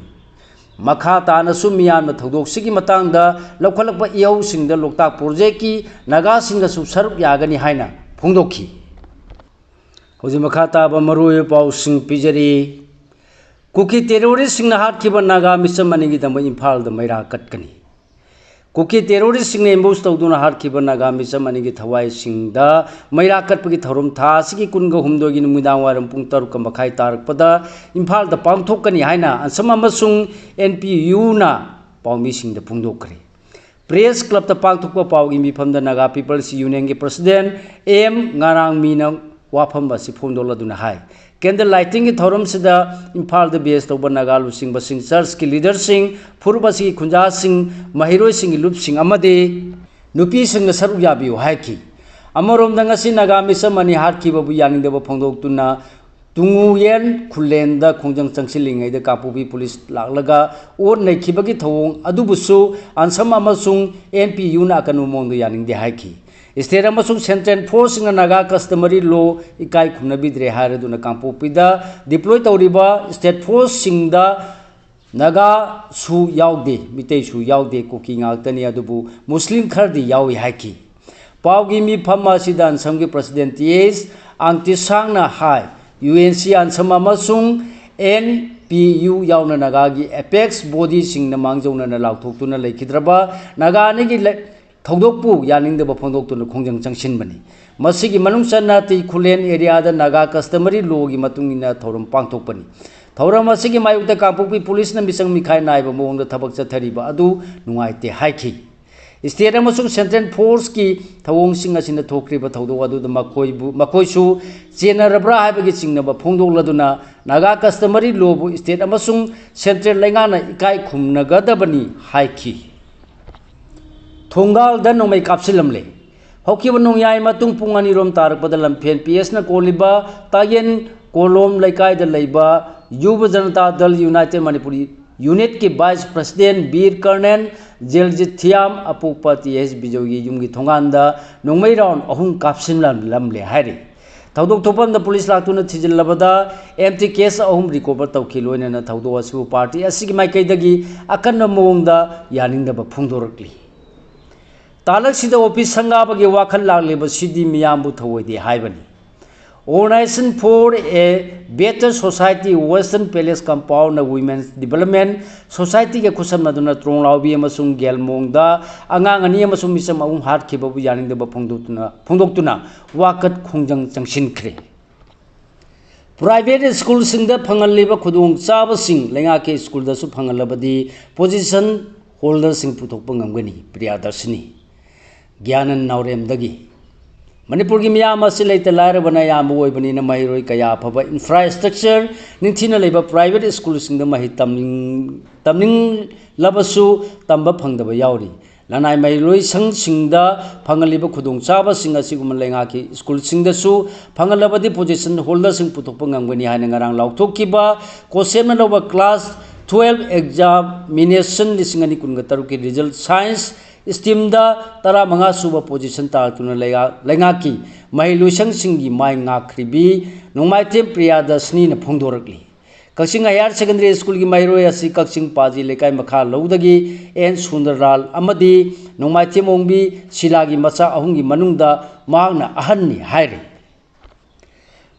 ꯃꯈꯥ ꯇꯥꯅꯁꯨ ꯃꯤꯌꯥꯝꯅ ꯊꯧꯗꯣꯛꯁꯤꯒꯤ ꯃꯇꯥꯡꯗ ꯂꯧꯈꯠꯂꯛꯄ ꯏꯍꯧꯁꯤꯡꯗ ꯂꯣꯛꯇꯥꯛ projectꯀꯤ ꯅꯥꯒꯥꯁꯤꯡꯅꯁꯨ ꯁꯔꯨꯛ ꯌꯥꯒꯅꯤ ꯍꯥꯏꯅ ꯐꯣꯡꯗꯣꯛꯈꯤ꯫ ꯍꯧꯖꯤꯛ ꯃꯈꯥ ꯇꯥꯕ ꯃꯔꯨꯑꯣꯏꯕ ꯄꯥꯎꯁꯤꯡ ꯄꯤꯖꯔꯤ꯫ ꯀꯨꯀꯤ terroristꯁꯤꯡꯅ ꯍꯥꯠꯈꯤꯕ ꯅꯥꯒꯥ ꯃꯤꯆꯝ ꯑꯅꯤꯒꯤꯗꯃꯛ ꯏꯝꯐꯥꯜꯗ ꯃꯩꯔꯥ ꯀꯠꯀꯅꯤ꯫ ꯀꯨꯀꯤ terroristꯁꯤꯡꯅ ambush ꯇꯧꯗꯨꯅ ꯍꯥꯠꯈꯤꯕ ꯅꯥꯒꯥ ꯃꯤꯆꯝ ꯑꯅꯤꯒꯤ ꯊꯋꯥꯏꯁꯤꯡꯗ ꯃꯩꯔꯥ ꯀꯠꯄꯒꯤ ꯊꯧꯔꯝ ꯊꯥ ꯑꯁꯤꯒꯤ ꯀꯨꯟꯒ ꯍꯨꯝꯗꯣꯏꯒꯤ ꯅꯨꯃꯤꯗꯥꯡ ꯋꯥꯏꯔꯝ ꯄꯨꯡ ꯇꯔꯨꯛꯀ ꯃꯈꯥꯏ ꯇꯥꯔꯛꯄꯗ ꯏꯝꯐꯥꯜꯗ ꯄꯥꯡꯊꯣꯛꯀꯅꯤ ꯍꯥꯏꯅ ꯑꯟꯁꯝ ꯑꯃꯁꯨꯡ NPUꯅ ꯄꯥꯎꯃꯤꯁꯤꯡꯗ ꯐꯣꯡꯗꯣꯛꯈ꯭ꯔꯦ꯫ Press Clubꯇ ꯄꯥꯡꯊꯣꯛꯄ ꯄꯥꯎꯒꯤ ꯃꯤꯐꯝꯗ Naga People's Unionꯒꯤ president ꯑꯦꯝ ꯉꯔꯥꯡꯃꯤꯅ ꯋꯥꯐꯝ ꯑꯁꯤ ꯐꯣꯡꯗꯣꯛꯂꯗꯨꯅ ꯍꯥꯏ, candle lightingꯒꯤ ꯊꯧꯔꯝꯁꯤꯗ ꯏꯝꯐꯥꯜꯗ base ꯇꯧꯕ ꯅꯥꯒꯥ ꯂꯨꯆꯤꯡꯕꯁꯤꯡ, churchꯀꯤ leaderꯁꯤꯡ, ꯐꯨꯔꯨꯞ ꯑꯁꯤꯒꯤ ꯈꯨꯟꯖꯥꯁꯤꯡ, ꯃꯍꯩꯔꯣꯏꯁꯤꯡꯒꯤ ꯂꯨꯞꯁꯤꯡ ꯑꯃꯗꯤ ꯅꯨꯄꯤꯁꯤꯡꯅ ꯁꯔꯨꯛ ꯌꯥꯕꯤꯌꯨ ꯍꯥꯏꯈꯤ꯫ ꯑꯃꯔꯣꯝꯗ ꯉꯁꯤ ꯅꯥꯒꯥ ꯃꯤꯆꯝ ꯑꯅꯤ ꯍꯥꯠꯈꯤꯕꯕꯨ ꯌꯥꯅꯤꯡꯗꯕ ꯐꯣꯡꯗꯣꯛꯇꯨꯅ ꯇꯨꯡꯉꯨꯌꯦꯟ ꯈꯨꯜꯂꯦꯟꯗ ꯈꯣꯡꯖꯪ ꯆꯪꯁꯤꯜꯂꯤꯉꯩꯗ ꯀꯥꯡꯄꯣꯛꯄꯤ ꯄꯨꯂꯤꯁ ꯂꯥꯛꯂꯒ ꯑꯣꯠ ꯅꯩꯈꯤꯕꯒꯤ ꯊꯧꯑꯣꯡ ꯑꯗꯨꯕꯨꯁꯨ ꯑꯟꯁꯝ ꯑꯃꯁꯨꯡ NPUꯅ ꯑꯀꯟꯕ ꯃꯑꯣꯡꯗ ꯌꯥꯅꯤꯡꯗꯦ ꯍꯥꯏꯈꯤ꯫ State ꯑꯃꯁꯨꯡ central forceꯁꯤꯡꯅ ꯅꯥꯒꯥ customary law ꯏꯀꯥꯏ ꯈꯨꯝꯅꯕꯤꯗ꯭ꯔꯦ ꯍꯥꯏꯔꯗꯨꯅ ꯀꯥꯡꯄꯣꯛꯄꯤꯗ deploy ꯇꯧꯔꯤꯕ state forceꯁꯤꯡꯗ ꯅꯥꯒꯥꯁꯨ ꯌꯥꯎꯗꯦ, ꯃꯤꯇꯩꯁꯨ ꯌꯥꯎꯗꯦ, ꯀꯨꯀꯤ ꯉꯥꯛꯇꯅꯤ, ꯑꯗꯨꯕꯨ ꯃꯨꯁꯂꯤꯝ ꯈꯔꯗꯤ ꯌꯥꯎꯏ ꯍꯥꯏꯈꯤ꯫ ꯄꯥꯎꯒꯤ ꯃꯤꯐꯝ ꯑꯁꯤꯗ ꯑꯟꯁꯝꯒꯤ president ꯇꯤ ꯑꯦꯁ ꯑꯪꯇꯤꯁꯥꯡꯅ ꯍꯥꯏ, UNC ꯑꯟꯁꯝ ꯑꯃꯁꯨꯡ NPU ꯌꯥꯎꯅ ꯅꯥꯒꯥꯒꯤ apex bodyꯁꯤꯡꯅ ꯃꯥꯡꯖꯧꯅꯅ ꯂꯥꯎꯊꯣꯛꯇꯨꯅ ꯂꯩꯈꯤꯗ꯭ꯔꯕ ꯅꯥꯒꯥ ꯑꯅꯤꯒꯤ ꯂꯩ-, ꯊꯧꯗꯣꯛꯄꯨ ꯌꯥꯅꯤꯡꯗꯕ ꯐꯣꯡꯗꯣꯛꯇꯨꯅ ꯈꯣꯡꯖꯪ ꯆꯪꯁꯤꯟꯕꯅꯤ꯫ ꯃꯁꯤꯒꯤ ꯃꯅꯨꯡ ꯆꯟꯅ ꯇꯤ ꯈꯨꯂꯦꯟ area ꯗ Naga customary law ꯒꯤ ꯃꯇꯨꯡ ꯏꯟꯅ ꯊꯧꯔꯝ ꯄꯥꯡꯊꯣꯛꯄꯅꯤ꯫ ꯊꯧꯔꯝ ꯑꯁꯤꯒꯤ ꯃꯥꯌꯣꯛꯇ ꯀꯥꯡꯄꯣꯛꯄꯤ ꯄꯨꯂꯤꯁꯅ ꯃꯤꯆꯪ ꯃꯤꯈꯥꯏ ꯅꯥꯏꯕ ꯃꯑꯣꯡꯗ ꯊꯕꯛ ꯆꯠꯊꯔꯤꯕ ꯑꯗꯨ ꯅꯨꯡꯉꯥꯏꯇꯦ ꯍꯥꯏꯈꯤ꯫ State ꯑꯃꯁꯨꯡ Central Force ꯀꯤ ꯊꯧꯑꯣꯡꯁꯤꯡ ꯑꯁꯤꯅ ꯊꯣꯛꯈ꯭ꯔꯤꯕ ꯊꯧꯗꯣꯛ ꯑꯗꯨꯗ ꯃꯈꯣꯏꯕꯨ, ꯃꯈꯣꯏꯁꯨ ꯆꯦꯟꯅꯔꯕ꯭ꯔꯥ ꯍꯥꯏꯕꯒꯤ ꯆꯤꯡꯅꯕ ꯐꯣꯡꯗꯣꯛꯂꯗꯨꯅ Naga customary law ꯕꯨ state ꯑꯃꯁꯨꯡ central ꯂꯩꯉꯥꯛꯅ ꯏꯀꯥꯏ ꯈꯨꯝꯅꯒꯗꯕꯅꯤ ꯍꯥꯏꯈꯤ꯫ ꯊꯣꯡꯒꯥꯜꯗ ꯅꯣꯡꯃꯩ ꯀꯥꯞꯁꯤꯜꯂꯝꯂꯦ꯫ ꯍꯧꯈꯤꯕ ꯅꯣꯡꯌꯥꯏ ꯃꯇꯨꯡ ꯄꯨꯡ ꯑꯅꯤꯔꯣꯝ ꯇꯥꯔꯛꯄꯗ ꯂꯝꯐꯦꯟ P S ꯅ ꯀꯣꯜꯂꯤꯕ ꯇꯥꯌꯦꯟ ꯀꯣꯂꯣꯝ ꯂꯩꯀꯥꯏꯗ ꯂꯩꯕ ꯌꯨꯕ ꯖꯅꯇꯥ ꯗꯜ United Manipuri Unit ꯀꯤ Vice President ꯕꯤꯔ ꯀꯔꯅꯦꯜ ꯖꯦꯜꯖꯤꯠ ꯊꯤꯌꯥꯝ ꯑꯄꯣꯛꯄ ꯇꯤ ꯑꯦꯁ ꯕꯤꯖꯣꯏꯒꯤ ꯌꯨꯝꯒꯤ ꯊꯣꯡꯒꯥꯟꯗ ꯅꯣꯡꯃꯩ round ꯑꯍꯨꯝ ꯀꯥꯞꯁꯤꯜꯂꯝꯂꯦ ꯍꯥꯏꯔꯤ꯫ ꯊꯧꯗꯣꯛ ꯊꯣꯛꯐꯝꯗ ꯄꯨꯂꯤꯁ ꯂꯥꯛꯇꯨꯅ ꯊꯤꯖꯤꯜꯂꯕꯗ empty case ꯑꯍꯨꯝ recover ꯇꯧꯈꯤ꯫ ꯂꯣꯏꯅꯅ ꯊꯧꯗꯣꯛ ꯑꯁꯤꯕꯨ party ꯑꯁꯤꯒꯤ ꯃꯥꯏꯀꯩꯗꯒꯤ ꯑꯀꯟꯕ ꯃꯑꯣꯡꯗ ꯌꯥꯅꯤꯡꯗꯕ ꯐꯣꯡꯗꯣꯔꯛꯂꯤ꯫ ꯇꯥꯂꯛꯁꯤꯗ office ꯁꯪꯒꯥꯕꯒꯤ ꯋꯥꯈꯜ ꯂꯥꯛꯂꯤꯕꯁꯤꯗꯤ ꯃꯤꯌꯥꯝꯕꯨ ꯊꯧꯑꯣꯏꯗꯦ ꯍꯥꯏꯕꯅꯤ꯫ Organization for a Better Society Western Palace Compound ꯅ Women's Development Society ꯒ ꯈꯨꯠꯁꯝꯅꯗꯨꯅ ꯇ꯭ꯔꯣꯡꯂꯥꯎꯕꯤ ꯑꯃꯁꯨꯡ ꯒꯦꯜꯃꯣꯡꯗ ꯑꯉꯥꯡ ꯑꯅꯤ ꯑꯃꯁꯨꯡ ꯃꯤꯆꯝ ꯑꯍꯨꯝ ꯍꯥꯠꯈꯤꯕꯕꯨ ꯌꯥꯅꯤꯡꯗꯕ ꯐꯣꯡꯗꯣꯛꯇꯨꯅ, ꯐꯣꯡꯗꯣꯛꯇꯨꯅ ꯋꯥꯀꯠ ꯈꯣꯡꯖꯪ ꯆꯪꯁꯤꯟꯈ꯭ꯔꯦ꯫ Private school ꯁꯤꯡꯗ ꯐꯪꯍꯜꯂꯤꯕ ꯈꯨꯗꯣꯡꯆꯥꯕꯁꯤꯡ ꯂꯩꯉꯥꯛꯀꯤ school ꯗꯁꯨ ꯐꯪꯍꯜꯂꯕꯗꯤ position holder ꯁꯤꯡ ꯄꯨꯊꯣꯛꯄ ꯉꯝꯒꯅꯤ, ꯄ꯭ꯔꯤꯌꯥꯗꯔꯁꯤꯅꯤ꯫ ꯒ꯭ꯌꯥꯅꯟ ꯅꯥꯎꯔꯦꯝꯗꯒꯤ꯫ ꯃꯅꯤꯄꯨꯔꯒꯤ ꯃꯤꯌꯥꯝ ꯑꯁꯤ ꯂꯩꯇ ꯂꯥꯏꯔꯕꯅ ꯑꯌꯥꯝꯕ ꯑꯣꯏꯕꯅꯤꯅ ꯃꯍꯩꯔꯣꯏ ꯀꯌꯥ ꯑꯐꯕ infrastructure ꯅꯤꯡꯊꯤꯅ ꯂꯩꯕ private school ꯁꯤꯡꯗ ꯃꯍꯩ ꯇꯝꯅꯤꯡ-, ꯇꯝꯅꯤꯡꯂꯕꯁꯨ ꯇꯝꯕ ꯐꯪꯗꯕ ꯌꯥꯎꯔꯤ꯫ ꯂꯅꯥꯏ ꯃꯍꯩꯂꯣꯏꯁꯪꯁꯤꯡꯗ ꯐꯪꯍꯜꯂꯤꯕ ꯈꯨꯗꯣꯡꯆꯥꯕꯁꯤꯡ ꯑꯁꯤꯒꯨꯝꯕ ꯂꯩꯉꯥꯛꯀꯤ school ꯁꯤꯡꯗꯁꯨ ꯐꯪꯍꯜꯂꯕꯗꯤ position holder ꯁꯤꯡ ꯄꯨꯊꯣꯛꯄ ꯉꯝꯒꯅꯤ ꯍꯥꯏꯅ ꯉꯔꯥꯡ ꯂꯥꯎꯊꯣꯛꯈꯤꯕ COHSEM ꯅ ꯂꯧꯕ class twelve examination ꯂꯤꯁꯤꯡ ꯑꯅꯤ ꯀꯨꯟꯒ ꯇꯔꯨꯛꯀꯤ result science stream ꯗ ꯇꯔꯥꯃꯉꯥ ꯁꯨꯕ position ꯇꯥꯔꯛꯇꯨꯅ ꯂꯩꯉꯥꯛ-, ꯂꯩꯉꯥꯛꯀꯤ ꯃꯍꯩꯂꯣꯏꯁꯪꯁꯤꯡꯒꯤ ꯃꯥꯏ ꯉꯥꯛꯈ꯭ꯔꯤꯕꯤ ꯅꯣꯡꯃꯥꯏꯊꯦꯝ ꯄ꯭ꯔꯤꯌꯥꯗꯔꯁꯤꯅꯤꯅ ꯐꯣꯡꯗꯣꯔꯛꯂꯤ꯫ ꯀꯛꯆꯤꯡ Higher Secondary School ꯒꯤ ꯃꯍꯩꯔꯣꯏ ꯑꯁꯤ ꯀꯛꯆꯤꯡ ꯄꯥꯖꯤ ꯂꯩꯀꯥꯏ ꯃꯈꯥ ꯂꯧꯗꯒꯤ ꯑꯦꯟ ꯁꯨꯟꯗꯔꯂꯥꯜ ꯑꯃꯗꯤ ꯅꯣꯡꯃꯥꯏꯊꯦꯝ ꯑꯣꯡꯕꯤ ꯁꯤꯂꯥꯒꯤ ꯃꯆꯥ ꯑꯍꯨꯝꯒꯤ ꯃꯅꯨꯡꯗ ꯃꯍꯥꯛꯅ ꯑꯍꯟꯅꯤ ꯍꯥꯏꯔꯤ꯫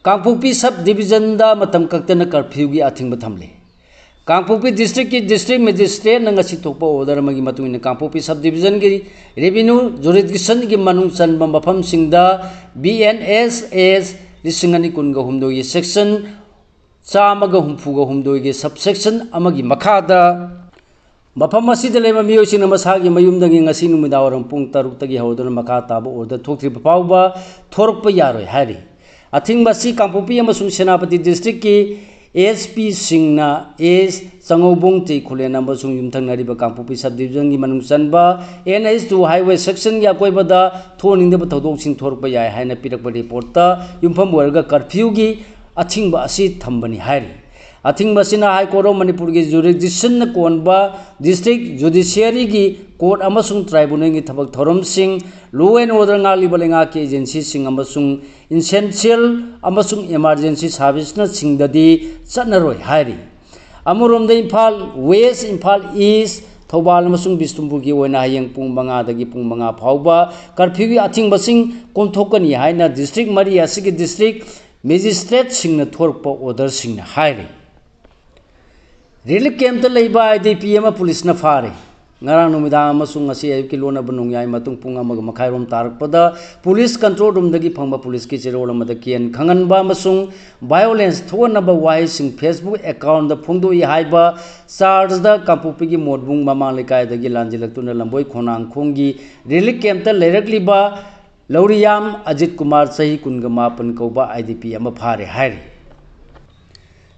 ꯀꯥꯡꯄꯣꯛꯄꯤ sub division ꯗ ꯃꯇꯝ ꯀꯛꯇꯅ curfew ꯒꯤ ꯑꯊꯤꯡꯕ ꯊꯝꯂꯦ꯫ ꯀꯥꯡꯄꯣꯛꯄꯤ ꯗꯤꯁꯇ꯭ꯔꯤꯛꯀꯤ ꯗꯤꯁꯇ꯭ꯔꯤꯛ ꯃꯦꯖꯤꯁꯇ꯭ꯔꯦꯠꯅ ꯉꯁꯤ ꯊꯣꯛꯄ ꯑꯣꯔꯗꯔ ꯑꯃꯒꯤ ꯃꯇꯨꯡ ꯏꯟꯅ ꯀꯥꯡꯄꯣꯛꯄꯤ ꯁꯕ ꯗꯤꯕꯤꯖꯟꯒꯤ ꯔꯦꯚꯤꯅ꯭ꯌꯨ ꯖꯨꯔꯤꯗꯤꯛꯁꯟꯒꯤ ꯃꯅꯨꯡ ꯆꯟꯕ ꯃꯐꯝꯁꯤꯡꯗ ꯕꯤ ꯑꯦꯟ ꯑꯦꯁ ꯑꯦꯁ ꯂꯤꯁꯤꯡ ꯑꯅꯤ ꯀꯨꯟꯒ ꯍꯨꯝꯗꯣꯏꯒꯤ ꯁꯦꯛꯁꯟ ꯆꯥꯝꯃꯒ ꯍꯨꯝꯐꯨꯒ ꯍꯨꯝꯗꯣꯏꯒꯤ ꯁꯕ ꯁꯦꯛꯁꯟ ꯑꯃꯒꯤ ꯃꯈꯥꯗ ꯃꯐꯝ ꯑꯁꯤꯗ ꯂꯩꯕ ꯃꯤꯑꯣꯏꯁꯤꯡꯅ ꯃꯁꯥꯒꯤ ꯃꯌꯨꯝꯗꯒꯤ ꯉꯁꯤ ꯅꯨꯃꯤꯗꯥꯡꯋꯥꯏꯔꯝ ꯄꯨꯡ ꯇꯔꯨꯛꯇꯒꯤ ꯍꯧꯗꯨꯅ ꯃꯈꯥ ꯇꯥꯕ ꯑꯣꯔꯗꯔ ꯊꯣꯛꯇ꯭ꯔꯤꯕ ꯐꯥꯎꯕ ꯊꯣꯔꯛꯄ ꯌꯥꯔꯣꯏ ꯍꯥꯏꯔꯤ꯫ ꯑꯊꯤꯡꯕ ꯑꯁꯤ ꯀꯥꯡꯄꯣꯛꯄꯤ ꯑꯃꯁꯨꯡ ꯁꯦꯅꯥꯄꯇꯤ ꯗꯤꯁꯇ꯭ꯔꯤꯛꯀꯤ ꯑꯦꯁ ꯄꯤꯁꯤꯡꯅ ꯑꯦꯁ ꯆꯉꯧꯕꯣꯡ ꯇꯦ ꯈꯨꯂꯦꯟ ꯑꯃꯁꯨꯡ ꯌꯨꯝꯊꯪꯅꯔꯤꯕ ꯀꯥꯡꯄꯣꯛꯄꯤ ꯁꯕ ꯗꯤꯕꯤꯖꯟꯒꯤ ꯃꯅꯨꯡ ꯆꯟꯕ ꯑꯦꯟ ꯑꯩꯆ ꯇꯨ ꯍꯥꯏꯋꯦ ꯁꯦꯛꯁꯟꯒꯤ ꯑꯀꯣꯏꯕꯗ ꯊꯣꯛꯍꯟꯅꯤꯡꯗꯕ ꯊꯧꯗꯣꯛꯁꯤꯡ ꯊꯣꯔꯛꯄ ꯌꯥꯏ ꯍꯥꯏꯅ ꯄꯤꯔꯛꯄ ꯔꯤꯄꯣꯔꯠꯇ ꯌꯨꯝꯐꯝ ꯑꯣꯏꯔꯒ ꯀꯔꯐ꯭ꯌꯨꯒꯤ ꯑꯊꯤꯡꯕ ꯑꯁꯤ ꯊꯝꯕꯅꯤ ꯍꯥꯏꯔꯤ꯫ ꯑꯊꯤꯡꯕ ꯑꯁꯤꯅ ꯍꯥꯏ ꯀꯣꯔꯠ ꯑꯣꯐ ꯃꯅꯤꯄꯨꯔꯒꯤ ꯖꯨꯔꯤꯗꯤꯛꯁꯟꯅ ꯀꯣꯟꯕ ꯗꯤꯁꯇ꯭ꯔꯤꯛ ꯖꯨꯗꯤꯁꯤꯌꯔꯤꯒꯤ ꯀꯣꯔꯠ ꯑꯃꯁꯨꯡ ꯇ꯭ꯔꯥꯏꯕꯨꯅꯦꯜꯒꯤ ꯊꯕꯛ ꯊꯧꯔꯝꯁꯤꯡ, ꯂꯣ ꯑꯦꯟ ꯑꯣꯔꯗꯔ ꯉꯥꯛꯂꯤꯕ ꯂꯩꯉꯥꯛꯀꯤ ꯑꯦꯖꯦꯟꯁꯤꯁꯤꯡ ꯑꯃꯁꯨꯡ ꯏꯟꯁꯦꯟꯁꯤꯌꯦꯜ ꯑꯃꯁꯨꯡ ꯏꯃꯥꯔꯖꯦꯟꯁꯤ ꯁꯥꯔꯚꯤꯁꯅꯆꯤꯡꯗꯗꯤ ꯆꯠꯅꯔꯣꯏ ꯍꯥꯏꯔꯤ꯫ ꯑꯃꯔꯣꯝꯗ ꯏꯝꯐꯥꯜ ꯋꯦꯁ, ꯏꯝꯐꯥꯜ ꯏꯁ, ꯊꯧꯕꯥꯜ ꯑꯃꯁꯨꯡ ꯕꯤꯁꯅꯨꯄꯨꯔꯒꯤ ꯑꯣꯏꯅ ꯍꯌꯦꯡ ꯄꯨꯡ ꯃꯉꯥꯗꯒꯤ ꯄꯨꯡ ꯃꯉꯥ ꯐꯥꯎꯕ ꯀꯔꯐ꯭ꯌꯨꯒꯤ ꯑꯊꯤꯡꯕꯁꯤꯡ ꯀꯣꯝꯊꯣꯛꯀꯅꯤ ꯍꯥꯏꯅ ꯗꯤꯁꯇ꯭ꯔꯤꯛ ꯃꯔꯤ ꯑꯁꯤꯒꯤ ꯗꯤꯁꯇ꯭ꯔꯤꯛ ꯃꯦꯖꯤꯁꯇ꯭ꯔꯦꯠꯁꯤꯡꯅ ꯊꯣꯔꯛꯄ ꯑꯣꯔꯗꯔꯁꯤꯡꯅ ꯍꯥꯏꯔꯤ꯫ ꯔꯤꯂꯤꯐ ꯀꯦꯝꯞꯇ ꯂꯩꯕ ꯑꯥꯏ ꯗꯤ ꯄꯤ ꯑꯃ ꯄꯨꯂꯤꯁꯅ ꯐꯥꯔꯦ꯫ ꯉꯔꯥꯡ ꯅꯨꯃꯤꯗꯥꯡ ꯑꯃꯁꯨꯡ ꯉꯁꯤ ꯑꯌꯨꯛꯀꯤ ꯂꯣꯟꯅꯕ ꯅꯣꯡꯌꯥꯏ ꯃꯇꯨꯡ ꯄꯨꯡ ꯑꯃꯒ ꯃꯈꯥꯏꯔꯣꯝ ꯇꯥꯔꯛꯄꯗ ꯄꯨꯂꯤꯁ ꯀꯟꯇ꯭ꯔꯣꯜ ꯔꯨꯝꯗꯒꯤ ꯐꯪꯕ ꯄꯨꯂꯤꯁꯀꯤ ꯆꯦꯔꯣꯜ ꯑꯃꯗ ꯀꯤꯍꯟ ꯈꯪꯍꯟꯕ ꯑꯃꯁꯨꯡ ꯚꯥꯏꯑꯣꯂꯦꯟꯁ ꯊꯣꯛꯍꯟꯅꯕ ꯋꯥꯍꯩꯁꯤꯡ ꯐꯦꯁꯕꯨꯛ ꯑꯦꯀꯥꯎꯟꯗ ꯐꯣꯡꯗꯣꯛꯏ ꯍꯥꯏꯕ ꯆꯥꯔꯖꯗ ꯀꯥꯡꯄꯣꯛꯄꯤꯒꯤ ꯃꯣꯠꯕꯨꯡ ꯃꯃꯥꯡ ꯂꯩꯀꯥꯏꯗꯒꯤ ꯂꯥꯟꯖꯦꯜꯂꯛꯇꯨꯅ ꯂꯝꯕꯣꯏ ꯈꯣꯡꯅꯥꯡꯈꯣꯡꯒꯤ ꯔꯤꯂꯤꯐ ꯀꯦꯝꯞꯇ ꯂꯩꯔꯛꯂꯤꯕ ꯂꯧꯔꯤꯌꯥꯝ ꯑꯖꯤꯠ ꯀꯨꯃꯥꯔ, ꯆꯍꯤ ꯀꯨꯟꯒ ꯃꯥꯄꯟ ꯀꯧꯕ ꯑꯥꯏ ꯗꯤ ꯄꯤ ꯑꯃ ꯐꯥꯔꯦ ꯍꯥꯏꯔꯤ꯫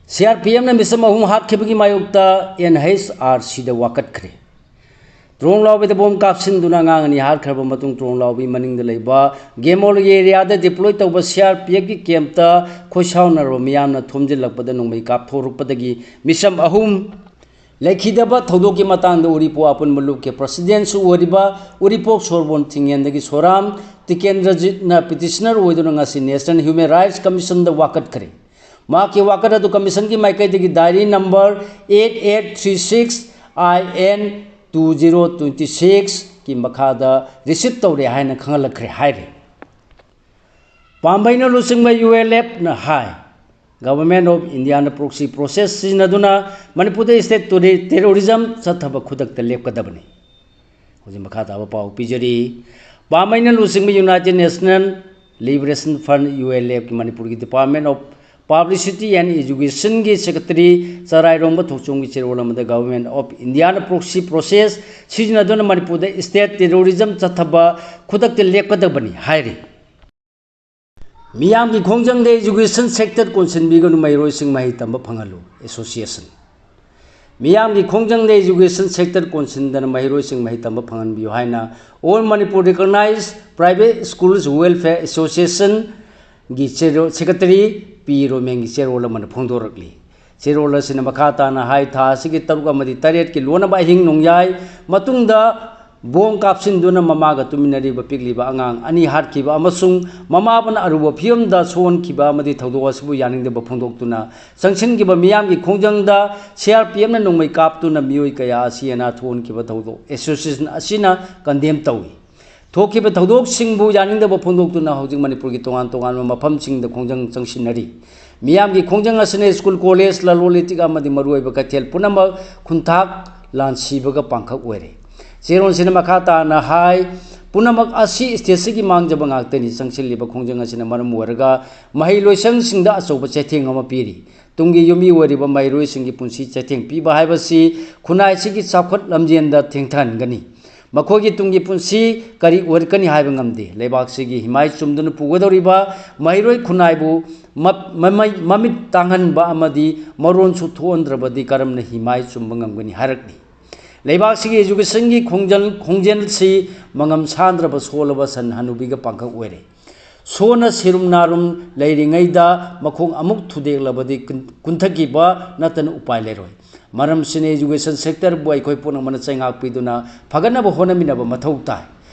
ꯁꯤ ꯑꯥꯔ ꯄꯤ ꯑꯦꯐꯅ ꯃꯤꯆꯝ ꯑꯍꯨꯝ ꯍꯥꯠꯈꯤꯕꯒꯤ ꯃꯥꯌꯣꯛꯇ ꯑꯦꯟ ꯑꯩꯆ ꯑꯥꯔ ꯁꯤꯗ ꯋꯥꯀꯠꯈ꯭ꯔꯦ꯫ ꯗ꯭ꯔꯣꯟ ꯂꯥꯎꯕꯗ ꯕꯣꯝ ꯀꯥꯞꯁꯤꯟꯗꯨꯅ ꯑꯉꯥꯡ ꯑꯅꯤ ꯍꯥꯠꯈ꯭ꯔꯕ ꯃꯇꯨꯡ, ꯗ꯭ꯔꯣꯟ ꯂꯥꯎꯕꯒꯤ ꯃꯅꯤꯡꯗ ꯂꯩꯕ ꯒꯦꯃꯣꯂꯤ ꯑꯦꯔꯤꯌꯥꯗ ꯗꯤꯄ꯭ꯂꯣꯏ ꯇꯧꯕ ꯁꯤ ꯑꯥꯔ ꯄꯤ ꯑꯦꯐꯀꯤ ꯀꯦꯝꯞꯇ ꯈꯣꯏꯁꯥꯎꯅꯔꯕ ꯃꯤꯌꯥꯝꯅ ꯊꯣꯝꯖꯤꯜꯂꯛꯄꯗ ꯅꯣꯡꯃꯩ ꯀꯥꯞꯊꯣꯔꯛꯄꯗꯒꯤ ꯃꯤꯆꯝ ꯑꯍꯨꯝ ꯂꯩꯈꯤꯗꯕ ꯊꯧꯗꯣꯛꯀꯤ ꯃꯇꯥꯡꯗ ꯎꯔꯤꯄꯣꯛ ꯑꯄꯨꯟꯕ ꯂꯨꯞꯀꯤ ꯄ꯭ꯔꯁꯤꯗꯦꯟꯁꯨ ꯑꯣꯏꯔꯤꯕ ꯎꯔꯤꯄꯣꯛ ꯁꯣꯔꯕꯣꯟ ꯊꯤꯡꯉꯦꯟꯗꯒꯤ ꯁꯣꯔꯥꯝ ꯇꯤꯀꯦꯟꯗ꯭ꯔꯖꯤꯠꯅ ꯄꯤꯇꯤꯁꯅꯔ ꯑꯣꯏꯗꯨꯅ ꯉꯁꯤ ꯅꯦꯁꯅꯦꯜ ꯍ꯭ꯌꯨꯃꯦꯟ ꯔꯥꯏꯠꯁ ꯀꯃꯤꯁꯟꯗ ꯋꯥꯀꯠꯈ꯭ꯔꯦ꯫ ꯃꯍꯥꯛꯀꯤ ꯋꯥꯀꯠ ꯑꯗꯨ ꯀꯃꯤꯁꯟꯒꯤ ꯃꯥꯏꯀꯩꯗꯒꯤ diary number eight eight three six I N two zero twenty six ꯀꯤ ꯃꯈꯥꯗ ꯔꯤꯁꯤꯞ ꯇꯧꯔꯦ ꯍꯥꯏꯅ ꯈꯪꯍꯜꯂꯛꯈ꯭ꯔꯦ ꯍꯥꯏꯔꯤ꯫ ꯄꯥꯝꯕꯩꯅ ꯂꯨꯆꯤꯡꯕ ꯌꯨ ꯑꯦꯜ ꯑꯦꯐꯅ ꯍꯥꯏ, Government of Indiaꯅ proxy process ꯁꯤꯖꯤꯟꯅꯗꯨꯅ ꯃꯅꯤꯄꯨꯔꯗ state terrorism ꯆꯠꯊꯕ ꯈꯨꯗꯛꯇ ꯂꯦꯞꯀꯗꯕꯅꯤ꯫ ꯍꯧꯖꯤꯛ ꯃꯈꯥ ꯇꯥꯕ ꯄꯥꯎ ꯄꯤꯖꯔꯤ꯫ ꯄꯥꯝꯕꯩꯅ ꯂꯨꯆꯤꯡꯕ United National Liberation Front, ULFꯀꯤ ꯃꯅꯤꯄꯨꯔꯒꯤ Department of Publicity and Educationꯒꯤ Secretary ꯆꯔꯥꯏꯔꯣꯡꯕ ꯊꯣꯛꯆꯣꯝꯒꯤ ꯆꯦꯔꯣꯜ ꯑꯃꯗ Government of Indiaꯅ proxy process ꯁꯤꯖꯤꯟꯅꯗꯨꯅ ꯃꯅꯤꯄꯨꯔꯗ state terrorism ꯆꯠꯊꯕ ꯈꯨꯗꯛꯇ ꯂꯦꯞꯀꯗꯕꯅꯤ ꯍꯥꯏꯔꯤ꯫ ꯃꯤꯌꯥꯝꯒꯤ ꯈꯣꯡꯖꯪꯗ education sector ꯀꯣꯟꯁꯤꯟꯕꯤꯒꯅꯨ, ꯃꯍꯩꯔꯣꯏꯁꯤꯡ ꯃꯍꯩ ꯇꯝꯕ ꯐꯪꯍꯜꯂꯨ꯫ Association꯫ ꯃꯤꯌꯥꯝꯒꯤ ꯈꯣꯡꯖꯪꯗ education sector ꯀꯣꯟꯁꯤꯟꯗꯅ ꯃꯍꯩꯔꯣꯏꯁꯤꯡ ꯃꯍꯩ ꯇꯝꯕ ꯐꯪꯍꯟꯕꯤꯌꯨ ꯍꯥꯏꯅ All Manipur Recognized Private Schools Welfare Associationꯒꯤ ꯆꯦꯔꯣ-, Secretary ꯄꯤ ꯔꯣꯃꯦꯟꯒꯤ ꯆꯦꯔꯣꯜ ꯑꯃꯅ ꯐꯣꯡꯗꯣꯔꯛꯂꯤ꯫ ꯆꯦꯔꯣꯜ ꯑꯁꯤꯅ ꯃꯈꯥ ꯇꯥꯅ ꯍꯥꯏ, ꯊꯥ ꯑꯁꯤꯒꯤ ꯇꯔꯨꯛ ꯑꯃꯗꯤ ꯇꯔꯦꯠꯀꯤ ꯂꯣꯟꯅꯕ ꯑꯍꯤꯡ ꯅꯣꯡꯌꯥꯏ ꯃꯇꯨꯡꯗ ꯕꯣꯝ ꯀꯥꯞꯁꯤꯟꯗꯨꯅ ꯃꯃꯥꯒ ꯇꯨꯃꯤꯟꯅꯔꯤꯕ ꯄꯤꯛꯂꯤꯕ ꯑꯉꯥꯡ ꯑꯅꯤ ꯍꯥꯠꯈꯤꯕ ꯑꯃꯁꯨꯡ ꯃꯃꯥꯕꯨꯅ ꯑꯔꯨꯕ ꯐꯤꯕꯝꯗ ꯁꯣꯛꯍꯟꯈꯤꯕ ꯑꯃꯗꯤ ꯊꯧꯗꯣꯛ ꯑꯁꯤꯕꯨ ꯌꯥꯅꯤꯡꯗꯕ ꯐꯣꯡꯗꯣꯛꯇꯨꯅ ꯆꯪꯁꯤꯟꯈꯤꯕ ꯃꯤꯌꯥꯝꯒꯤ ꯈꯣꯡꯖꯪꯗ CRPFꯅ ꯅꯣꯡꯃꯩ ꯀꯥꯞꯇꯨꯅ ꯃꯤꯑꯣꯏ ꯀꯌꯥ ꯑꯁꯤ ꯑꯅꯥ ꯊꯣꯛꯍꯟꯈꯤꯕ ꯊꯧꯗꯣꯛ association ꯑꯁꯤꯅ condemn ꯇꯧꯏ꯫ ꯊꯣꯛꯈꯤꯕ ꯊꯧꯗꯣꯛꯁꯤꯡꯕꯨ ꯌꯥꯅꯤꯡꯗꯕ ꯐꯣꯡꯗꯣꯛꯇꯨꯅ ꯍꯧꯖꯤꯛ ꯃꯅꯤꯄꯨꯔꯒꯤ ꯇꯣꯉꯥꯟ ꯇꯣꯉꯥꯟꯕ ꯃꯐꯝꯁꯤꯡꯗ ꯈꯣꯡꯖꯪ ꯆꯪꯁꯤꯟꯅꯔꯤ꯫ ꯃꯤꯌꯥꯝꯒꯤ ꯈꯣꯡꯖꯪ ꯑꯁꯤꯅ school, college, ꯂꯂꯣꯟ ꯏꯇꯤꯛ ꯑꯃꯗꯤ ꯃꯔꯨꯑꯣꯏꯕ ꯀꯩꯊꯦꯜ ꯄꯨꯝꯅꯃꯛ ꯈꯨꯟꯊꯥꯛ ꯂꯥꯟꯁꯤꯕꯒ ꯄꯥꯡꯈꯛ ꯑꯣꯏꯔꯦ꯫ ꯆꯦꯔꯣꯜꯁꯤꯅ ꯃꯈꯥ ꯇꯥꯅ ꯍꯥꯏ, ꯄꯨꯝꯅꯃꯛ ꯑꯁꯤ stateꯁꯤꯒꯤ ꯃꯥꯡꯖꯕ ꯉꯥꯛꯇꯅꯤ꯫ ꯆꯪꯁꯤꯜꯂꯤꯕ ꯈꯣꯡꯖꯪ ꯑꯁꯤꯅ ꯃꯔꯝ ꯑꯣꯏꯔꯒ ꯃꯍꯩꯂꯣꯏꯁꯪꯁꯤꯡꯗ ꯑꯆꯧꯕ ꯆꯩꯊꯦꯡ ꯑꯃ ꯄꯤꯔꯤ꯫ ꯇꯨꯡꯒꯤ ꯌꯨꯝꯃꯤ ꯑꯣꯏꯔꯤꯕ ꯃꯍꯩꯔꯣꯏꯁꯤꯡꯒꯤ ꯄꯨꯟꯁꯤ ꯆꯩꯊꯦꯡ ꯄꯤꯕ ꯍꯥꯏꯕꯁꯤ ꯈꯨꯟꯅꯥꯏꯁꯤꯒꯤ ꯆꯥꯎꯈꯠ ꯂꯝꯖꯦꯟꯗ ꯊꯦꯡꯊꯍꯟꯒꯅꯤ꯫ ꯃꯈꯣꯏꯒꯤ ꯇꯨꯡꯒꯤ ꯄꯨꯟꯁꯤ ꯀꯔꯤ ꯑꯣꯏꯔꯛꯀꯅꯤ ꯍꯥꯏꯕ ꯉꯝꯗꯦ꯫ ꯂꯩꯕꯥꯛꯁꯤꯒꯤ ꯍꯤꯃꯥꯏ ꯆꯨꯝꯗꯨꯅ ꯄꯨꯒꯗꯧꯔꯤꯕ ꯃꯍꯩꯔꯣꯏ ꯈꯨꯟꯅꯥꯏꯕꯨ ꯃꯞ-, ꯃꯃꯩ-, ꯃꯃꯤꯠ ꯇꯥꯡꯍꯟꯕ ꯑꯃꯗꯤ ꯃꯔꯣꯟꯁꯨ ꯊꯣꯛꯍꯟꯗ꯭ꯔꯕꯗꯤ ꯀꯔꯝꯅ ꯍꯤꯃꯥꯏ ꯆꯨꯝꯕ ꯉꯝꯒꯅꯤ ꯍꯥꯏꯔꯛꯂꯤ꯫ ꯂꯩꯕꯥꯛꯁꯤꯒꯤ educationꯒꯤ ꯈꯣꯡꯖꯪ-, ꯈꯣꯡꯖꯦꯜꯁꯤ ꯃꯉꯝ ꯁꯥꯟꯗ꯭ꯔꯕ ꯁꯣꯜꯂꯕ ꯁꯟ ꯍꯅꯨꯕꯤꯒ ꯄꯥꯡꯈꯛ ꯑꯣꯏꯔꯦ꯫ ꯁꯣꯟꯅ ꯁꯤꯔꯨꯝ ꯅꯥꯔꯨꯝ ꯂꯩꯔꯤꯉꯩꯗ ꯃꯈꯣꯡ ꯑꯃꯨꯛ ꯊꯨꯗꯦꯛꯂꯕꯗꯤ ꯀꯨꯟ-, ꯀꯨꯟꯊꯈꯤꯕ ꯅꯠꯇꯅ ꯎꯄꯥꯏ ꯂꯩꯔꯣꯏ꯫ ꯃꯔꯝꯁꯤꯅ education sectorꯕꯨ ꯑꯩꯈꯣꯏ ꯄꯨꯝꯅꯃꯛꯅ ꯆꯩꯉꯥꯛ ꯄꯤꯗꯨꯅ ꯐꯒꯠꯅꯕ ꯍꯣꯠꯅꯃꯤꯟꯅꯕ ꯃꯊꯧ ꯇꯥꯏ꯫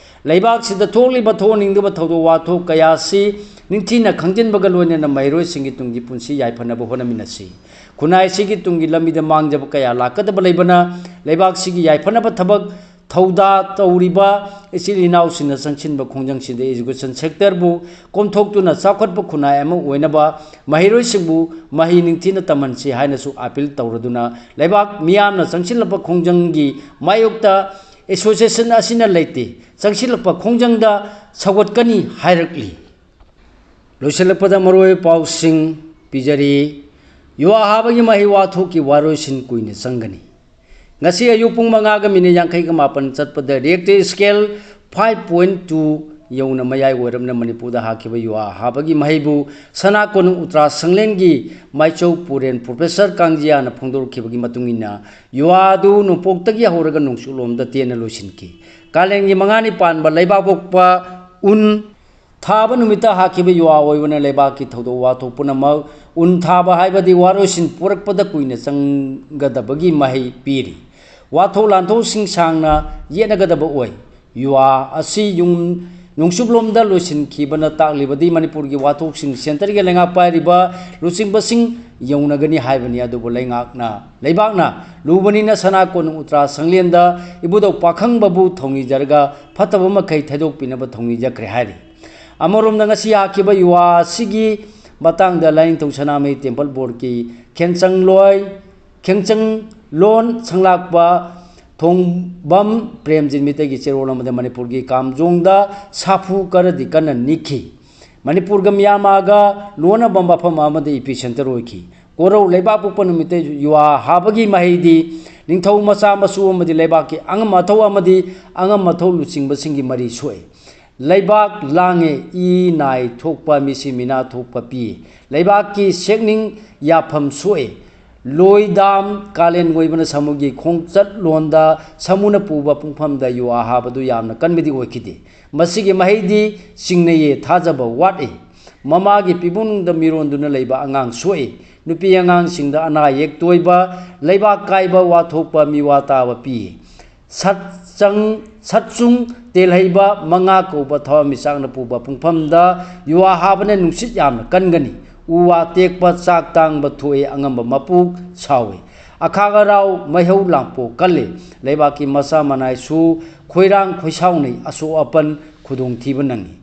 ꯂꯩꯕꯥꯛꯁꯤꯗ ꯊꯣꯛꯂꯤꯕ ꯊꯣꯛꯍꯟꯅꯤꯡꯗꯕ ꯊꯧꯗꯣꯛ ꯋꯥꯊꯣꯛ ꯀꯌꯥ ꯑꯁꯤ ꯅꯤꯡꯊꯤꯅ ꯈꯪꯖꯤꯟꯕꯒ ꯂꯣꯏꯅꯅ ꯃꯍꯩꯔꯣꯏꯁꯤꯡꯒꯤ ꯇꯨꯡꯒꯤ ꯄꯨꯟꯁꯤ ꯌꯥꯏꯐꯅꯕ ꯍꯣꯠꯅꯃꯤꯟꯅꯁꯤ꯫ ꯈꯨꯟꯅꯥꯏꯁꯤꯒꯤ ꯇꯨꯡꯒꯤ ꯂꯝꯕꯤꯗ ꯃꯥꯡꯖꯕ ꯀꯌꯥ ꯂꯥꯛꯀꯗꯕ ꯂꯩꯕꯅ ꯂꯩꯕꯥꯛꯁꯤꯒꯤ ꯌꯥꯏꯐꯅꯕ ꯊꯕꯛ ꯊꯧꯗꯥ ꯇꯧꯔꯤꯕ ꯏꯆꯤꯜ ꯏꯅꯥꯎꯁꯤꯡꯅ ꯆꯪꯁꯤꯟꯕ ꯈꯣꯡꯖꯪꯁꯤꯗ education sectorꯕꯨ ꯀꯣꯝꯊꯣꯛꯇꯨꯅ ꯆꯥꯎꯈꯠꯄ ꯈꯨꯟꯅꯥꯏ ꯑꯃ ꯑꯣꯏꯅꯕ ꯃꯍꯩꯔꯣꯏꯁꯤꯡꯕꯨ ꯃꯍꯩ ꯅꯤꯡꯊꯤꯅ ꯇꯝꯍꯟꯁꯤ ꯍꯥꯏꯅꯁꯨ appeal ꯇꯧꯔꯗꯨꯅ ꯂꯩꯕꯥꯛ ꯃꯤꯌꯥꯝꯅ ꯆꯪꯁꯤꯜꯂꯛꯄ ꯈꯣꯡꯖꯪꯒꯤ ꯃꯥꯌꯣꯛꯇ association ꯑꯁꯤꯅ ꯂꯩꯇꯦ, ꯆꯪꯁꯤꯜꯂꯛꯄ ꯈꯣꯡꯖꯪꯗ ꯁꯧꯒꯠꯀꯅꯤ ꯍꯥꯏꯔꯛꯂꯤ꯫ ꯂꯣꯏꯁꯤꯜꯂꯛꯄꯗ ꯃꯔꯨꯑꯣꯏꯕ ꯄꯥꯎꯁꯤꯡ ꯄꯤꯖꯔꯤ꯫ ꯌꯨꯍꯥ ꯍꯥꯕꯒꯤ ꯃꯍꯩ ꯋꯥꯊꯣꯛꯀꯤ ꯋꯥꯔꯣꯏꯁꯤꯟ ꯀꯨꯏꯅ ꯆꯪꯒꯅꯤ꯫ ꯉꯁꯤ ꯑꯌꯨꯛ ꯄꯨꯡ ꯃꯉꯥꯒ ꯃꯤꯅꯤꯠ ꯌꯥꯡꯈꯩꯒ ꯃꯥꯄꯟ ꯆꯠꯄꯗ Richter scale five point two ꯌꯧꯅ ꯃꯌꯥꯏ ꯑꯣꯏꯔꯞꯅ ꯃꯅꯤꯄꯨꯔꯗ ꯍꯥꯈꯤꯕ ꯌꯨꯍꯥ ꯍꯥꯕꯒꯤ ꯃꯍꯩꯕꯨ ꯁꯅꯥ ꯀꯣꯅꯨꯡ ꯎꯇ꯭ꯔꯥ ꯁꯪꯂꯦꯟꯒꯤ ꯃꯥꯏꯆꯧ ꯄꯨꯔꯦꯟ ꯄ꯭ꯔꯣꯐꯦꯁꯔ ꯀꯥꯡꯖꯤꯌꯥꯅ ꯐꯣꯡꯗꯣꯔꯛꯈꯤꯕꯒꯤ ꯃꯇꯨꯡ ꯏꯟꯅ, ꯌꯨꯍꯥ ꯑꯗꯨ ꯅꯣꯡꯄꯣꯛꯇꯒꯤ ꯍꯧꯔꯒ ꯅꯣꯡꯆꯨꯞꯂꯣꯝꯗ ꯇꯦꯟꯅ ꯂꯣꯏꯁꯤꯟꯈꯤ꯫ ꯀꯥꯂꯦꯟꯒꯤ ꯃꯉꯥꯅꯤ ꯄꯥꯟꯕ ꯂꯩꯕꯥꯛꯄꯣꯛꯄ ꯎꯟ ꯊꯥꯕ ꯅꯨꯃꯤꯠꯇ ꯍꯥꯈꯤꯕ ꯌꯨꯍꯥ ꯑꯣꯏꯕꯅ ꯂꯩꯕꯥꯛꯀꯤ ꯊꯧꯗꯣꯛ ꯋꯥꯊꯣꯛ ꯄꯨꯝꯅꯃꯛ ꯎꯟ ꯊꯥꯕ ꯍꯥꯏꯕꯗꯤ ꯋꯥꯔꯣꯏꯁꯤꯟ ꯄꯨꯔꯛꯄꯗ ꯀꯨꯏꯅ ꯆꯪꯒꯗꯕꯒꯤ ꯃꯍꯩ ꯄꯤꯔꯤ꯫ ꯋꯥꯊꯣꯛ ꯂꯥꯟꯊꯣꯛꯁꯤꯡ ꯁꯥꯡꯅ ꯌꯦꯠꯅꯒꯗꯕ ꯑꯣꯏ꯫ ꯌꯨꯍꯥ ꯑꯁꯤ ꯌꯨꯝ ꯅꯣꯡꯆꯨꯞꯂꯣꯝꯗ ꯂꯣꯏꯁꯤꯟꯈꯤꯕꯅ ꯇꯥꯛꯂꯤꯕꯗꯤ ꯃꯅꯤꯄꯨꯔꯒꯤ ꯋꯥꯊꯣꯛꯁꯤꯡ centreꯒꯤ ꯂꯩꯉꯥꯛ ꯄꯥꯏꯔꯤꯕ ꯂꯨꯆꯤꯡꯕꯁꯤꯡ ꯌꯧꯅꯒꯅꯤ ꯍꯥꯏꯕꯅꯤ꯫ ꯑꯗꯨꯕꯨ ꯂꯩꯉꯥꯛꯅ, ꯂꯩꯕꯥꯛꯅ ꯂꯨꯕꯅꯤꯅ ꯁꯅꯥ ꯀꯣꯅꯨꯡ ꯎꯇ꯭ꯔꯥ ꯁꯪꯂꯦꯟꯗ ꯏꯕꯨꯙꯧ ꯄꯥꯈꯪꯕꯕꯨ ꯊꯧꯅꯤꯖꯔꯒ ꯐꯠꯇꯕ ꯃꯈꯩ ꯊꯩꯗꯣꯛꯄꯤꯅꯕ ꯊꯧꯅꯤꯖꯈ꯭ꯔꯦ ꯍꯥꯏꯔꯤ꯫ ꯑꯃꯔꯣꯝꯗ ꯉꯁꯤ ꯍꯥꯈꯤꯕ ꯌꯨꯍꯥ ꯑꯁꯤꯒꯤ ꯃꯇꯥꯡꯗ ꯂꯥꯏꯅꯤꯡꯊꯧ ꯁꯅꯥꯃꯍꯤ temple boardꯀꯤ ꯈꯦꯟꯆꯪꯂꯣꯏ, ꯈꯦꯟꯆꯪꯂꯣꯟ ꯁꯪꯂꯥꯛꯄ ꯊꯣꯡꯕꯝ ꯄ꯭ꯔꯦꯝꯖꯤꯠ ꯃꯤꯇꯩꯒꯤ ꯆꯦꯔꯣꯜ ꯑꯃꯗ ꯃꯅꯤꯄꯨꯔꯒꯤ ꯀꯥꯝꯖꯣꯡꯗ ꯁꯥꯐꯨ ꯈꯔꯗꯤ ꯀꯟꯅ ꯅꯤꯛꯈꯤ꯫ ꯃꯅꯤꯄꯨꯔꯒ ꯃ꯭ꯌꯥꯟꯃꯥꯔꯒ ꯂꯣꯟꯅꯕ ꯃꯐꯝ ꯑꯃꯗ epicenter ꯑꯣꯏꯈꯤ꯫ ꯀꯣꯔꯧ ꯂꯩꯕꯥꯛꯄꯣꯛꯄ ꯅꯨꯃꯤꯠꯇ ꯌꯨꯍꯥ ꯍꯥꯕꯒꯤ ꯃꯍꯩꯗꯤ ꯅꯤꯡꯊꯧ ꯃꯆꯥ ꯃꯁꯨ ꯑꯃꯗꯤ ꯂꯩꯕꯥꯛꯀꯤ ꯑꯉꯝ ꯑꯊꯧ ꯑꯃꯗꯤ ꯑꯉꯝ ꯑꯊꯧ ꯂꯨꯆꯤꯡꯕꯁꯤꯡꯒꯤ ꯃꯔꯤ ꯁꯣꯛꯏ꯫ ꯂꯩꯕꯥꯛ ꯂꯥꯡꯉꯦ, ꯏ ꯅꯥꯏ ꯊꯣꯛꯄ, ꯃꯤꯁꯤ ꯃꯤꯅꯥ ꯊꯣꯛꯄ ꯄꯤ꯫ ꯂꯩꯕꯥꯛꯀꯤ ꯁꯦꯛꯅꯤꯡ ꯌꯥꯐꯝ ꯁꯣꯛꯏ꯫ ꯂꯣꯏ ꯗꯥꯝ, ꯀꯥꯂꯦꯟ ꯑꯣꯏꯕꯅ ꯁꯥꯃꯨꯒꯤ ꯈꯣꯡꯆꯠꯂꯣꯟꯗ ꯁꯥꯃꯨꯅ ꯄꯨꯕ ꯄꯨꯡꯐꯝꯗ ꯌꯨꯍꯥ ꯍꯥꯕꯗꯨ ꯌꯥꯝꯅ ꯀꯟꯕꯗꯤ ꯑꯣꯏꯈꯤꯗꯦ꯫ ꯃꯁꯤꯒꯤ ꯃꯍꯩꯗꯤ ꯆꯤꯡꯅꯩꯌꯦ, ꯊꯥꯖꯕ ꯋꯥꯠꯂꯤ꯫ ꯃꯃꯥꯒꯤ ꯄꯤꯕꯨꯡꯗ ꯃꯤꯔꯣꯟꯗꯨꯅ ꯂꯩꯕ ꯑꯉꯥꯡ ꯁꯣꯛꯏ꯫ ꯅꯨꯄꯤ ꯑꯉꯥꯡꯁꯤꯡꯗ ꯑꯅꯥ ꯑꯌꯦꯛ ꯇꯣꯏꯕ, ꯂꯩꯕꯥꯛ ꯀꯥꯏꯕ, ꯋꯥꯊꯣꯛꯄ, ꯃꯤꯋꯥ ꯇꯥꯕ ꯄꯤ꯫ ꯁꯠꯆꯪ-, ꯁꯠꯆꯨꯡ ꯇꯦꯜꯍꯩꯕ ꯃꯉꯥ ꯀꯧꯕ ꯊꯋꯥꯟꯃꯤꯆꯥꯛꯅ ꯄꯨꯕ ꯄꯨꯡꯐꯝꯗ ꯌꯨꯍꯥ ꯍꯥꯕꯅ ꯅꯨꯡꯁꯤꯠ ꯌꯥꯝꯅ ꯀꯟꯒꯅꯤ꯫ ꯎ ꯋꯥ ꯇꯦꯛꯄ, ꯆꯥꯛ ꯇꯥꯡꯕ ꯊꯣꯛꯏ, ꯑꯉꯝꯕ ꯃꯄꯨ ꯁꯥꯎꯏ꯫ ꯑꯈꯥꯛ ꯑꯔꯥꯎ ꯃꯩꯍꯧ ꯂꯥꯡꯄꯣꯛ ꯀꯜꯂꯤ꯫ ꯂꯩꯕꯥꯛꯀꯤ ꯃꯆꯥ ꯃꯅꯥꯏꯁꯨ ꯈꯣꯏꯔꯥꯡ ꯈꯣꯏꯁꯥꯎꯅꯩ, ꯑꯁꯣꯛ ꯑꯄꯟ ꯈꯨꯗꯣꯡꯊꯤꯕ ꯅꯪꯉꯤ꯫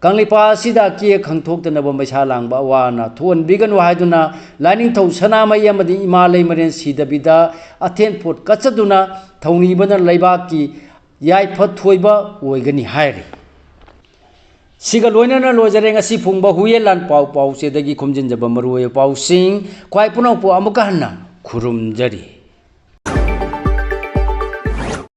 ꯀꯪꯂꯩꯄꯥꯛ ꯑꯁꯤꯗ ꯑꯀꯦ ꯑꯈꯪ ꯊꯣꯛꯇꯅꯕ ꯃꯩꯁꯥ ꯂꯥꯡꯕ ꯑꯋꯥ ꯑꯅꯥ ꯊꯣꯛꯍꯟꯕꯤꯒꯅꯨ ꯍꯥꯏꯗꯨꯅ ꯂꯥꯏꯅꯤꯡꯊꯧ ꯁꯅꯥꯃꯍꯤ ꯑꯃꯗꯤ ꯏꯃꯥ ꯂꯩꯃꯔꯦꯟ ꯁꯤꯗꯕꯤꯗ ꯑꯊꯦꯟ ꯄꯣꯠ ꯀꯠꯆꯗꯨꯅ ꯊꯧꯅꯤꯕꯅ ꯂꯩꯕꯥꯛꯀꯤ ꯌꯥꯏꯐ ꯊꯣꯏꯕ ꯑꯣꯏꯒꯅꯤ ꯍꯥꯏꯔꯤ꯫ ꯁꯤꯒ ꯂꯣꯏꯅꯅ ꯂꯣꯏꯖꯔꯦ ꯉꯁꯤ ꯐꯣꯡꯕ ꯍꯨꯏꯌꯦꯟ ꯂꯥꯟ ꯄꯥꯎ ꯄꯥꯎꯆꯦꯗꯒꯤ ꯈꯣꯝꯖꯤꯟꯖꯕ ꯃꯔꯨꯑꯣꯏꯕ ꯄꯥꯎꯁꯤꯡ꯫ ꯈ꯭ꯋꯥꯏ ꯄꯨꯅꯧꯄꯨ ꯑꯃꯨꯛꯀ ꯍꯟꯅ ꯈꯨꯔꯨꯝꯖꯔꯤ꯫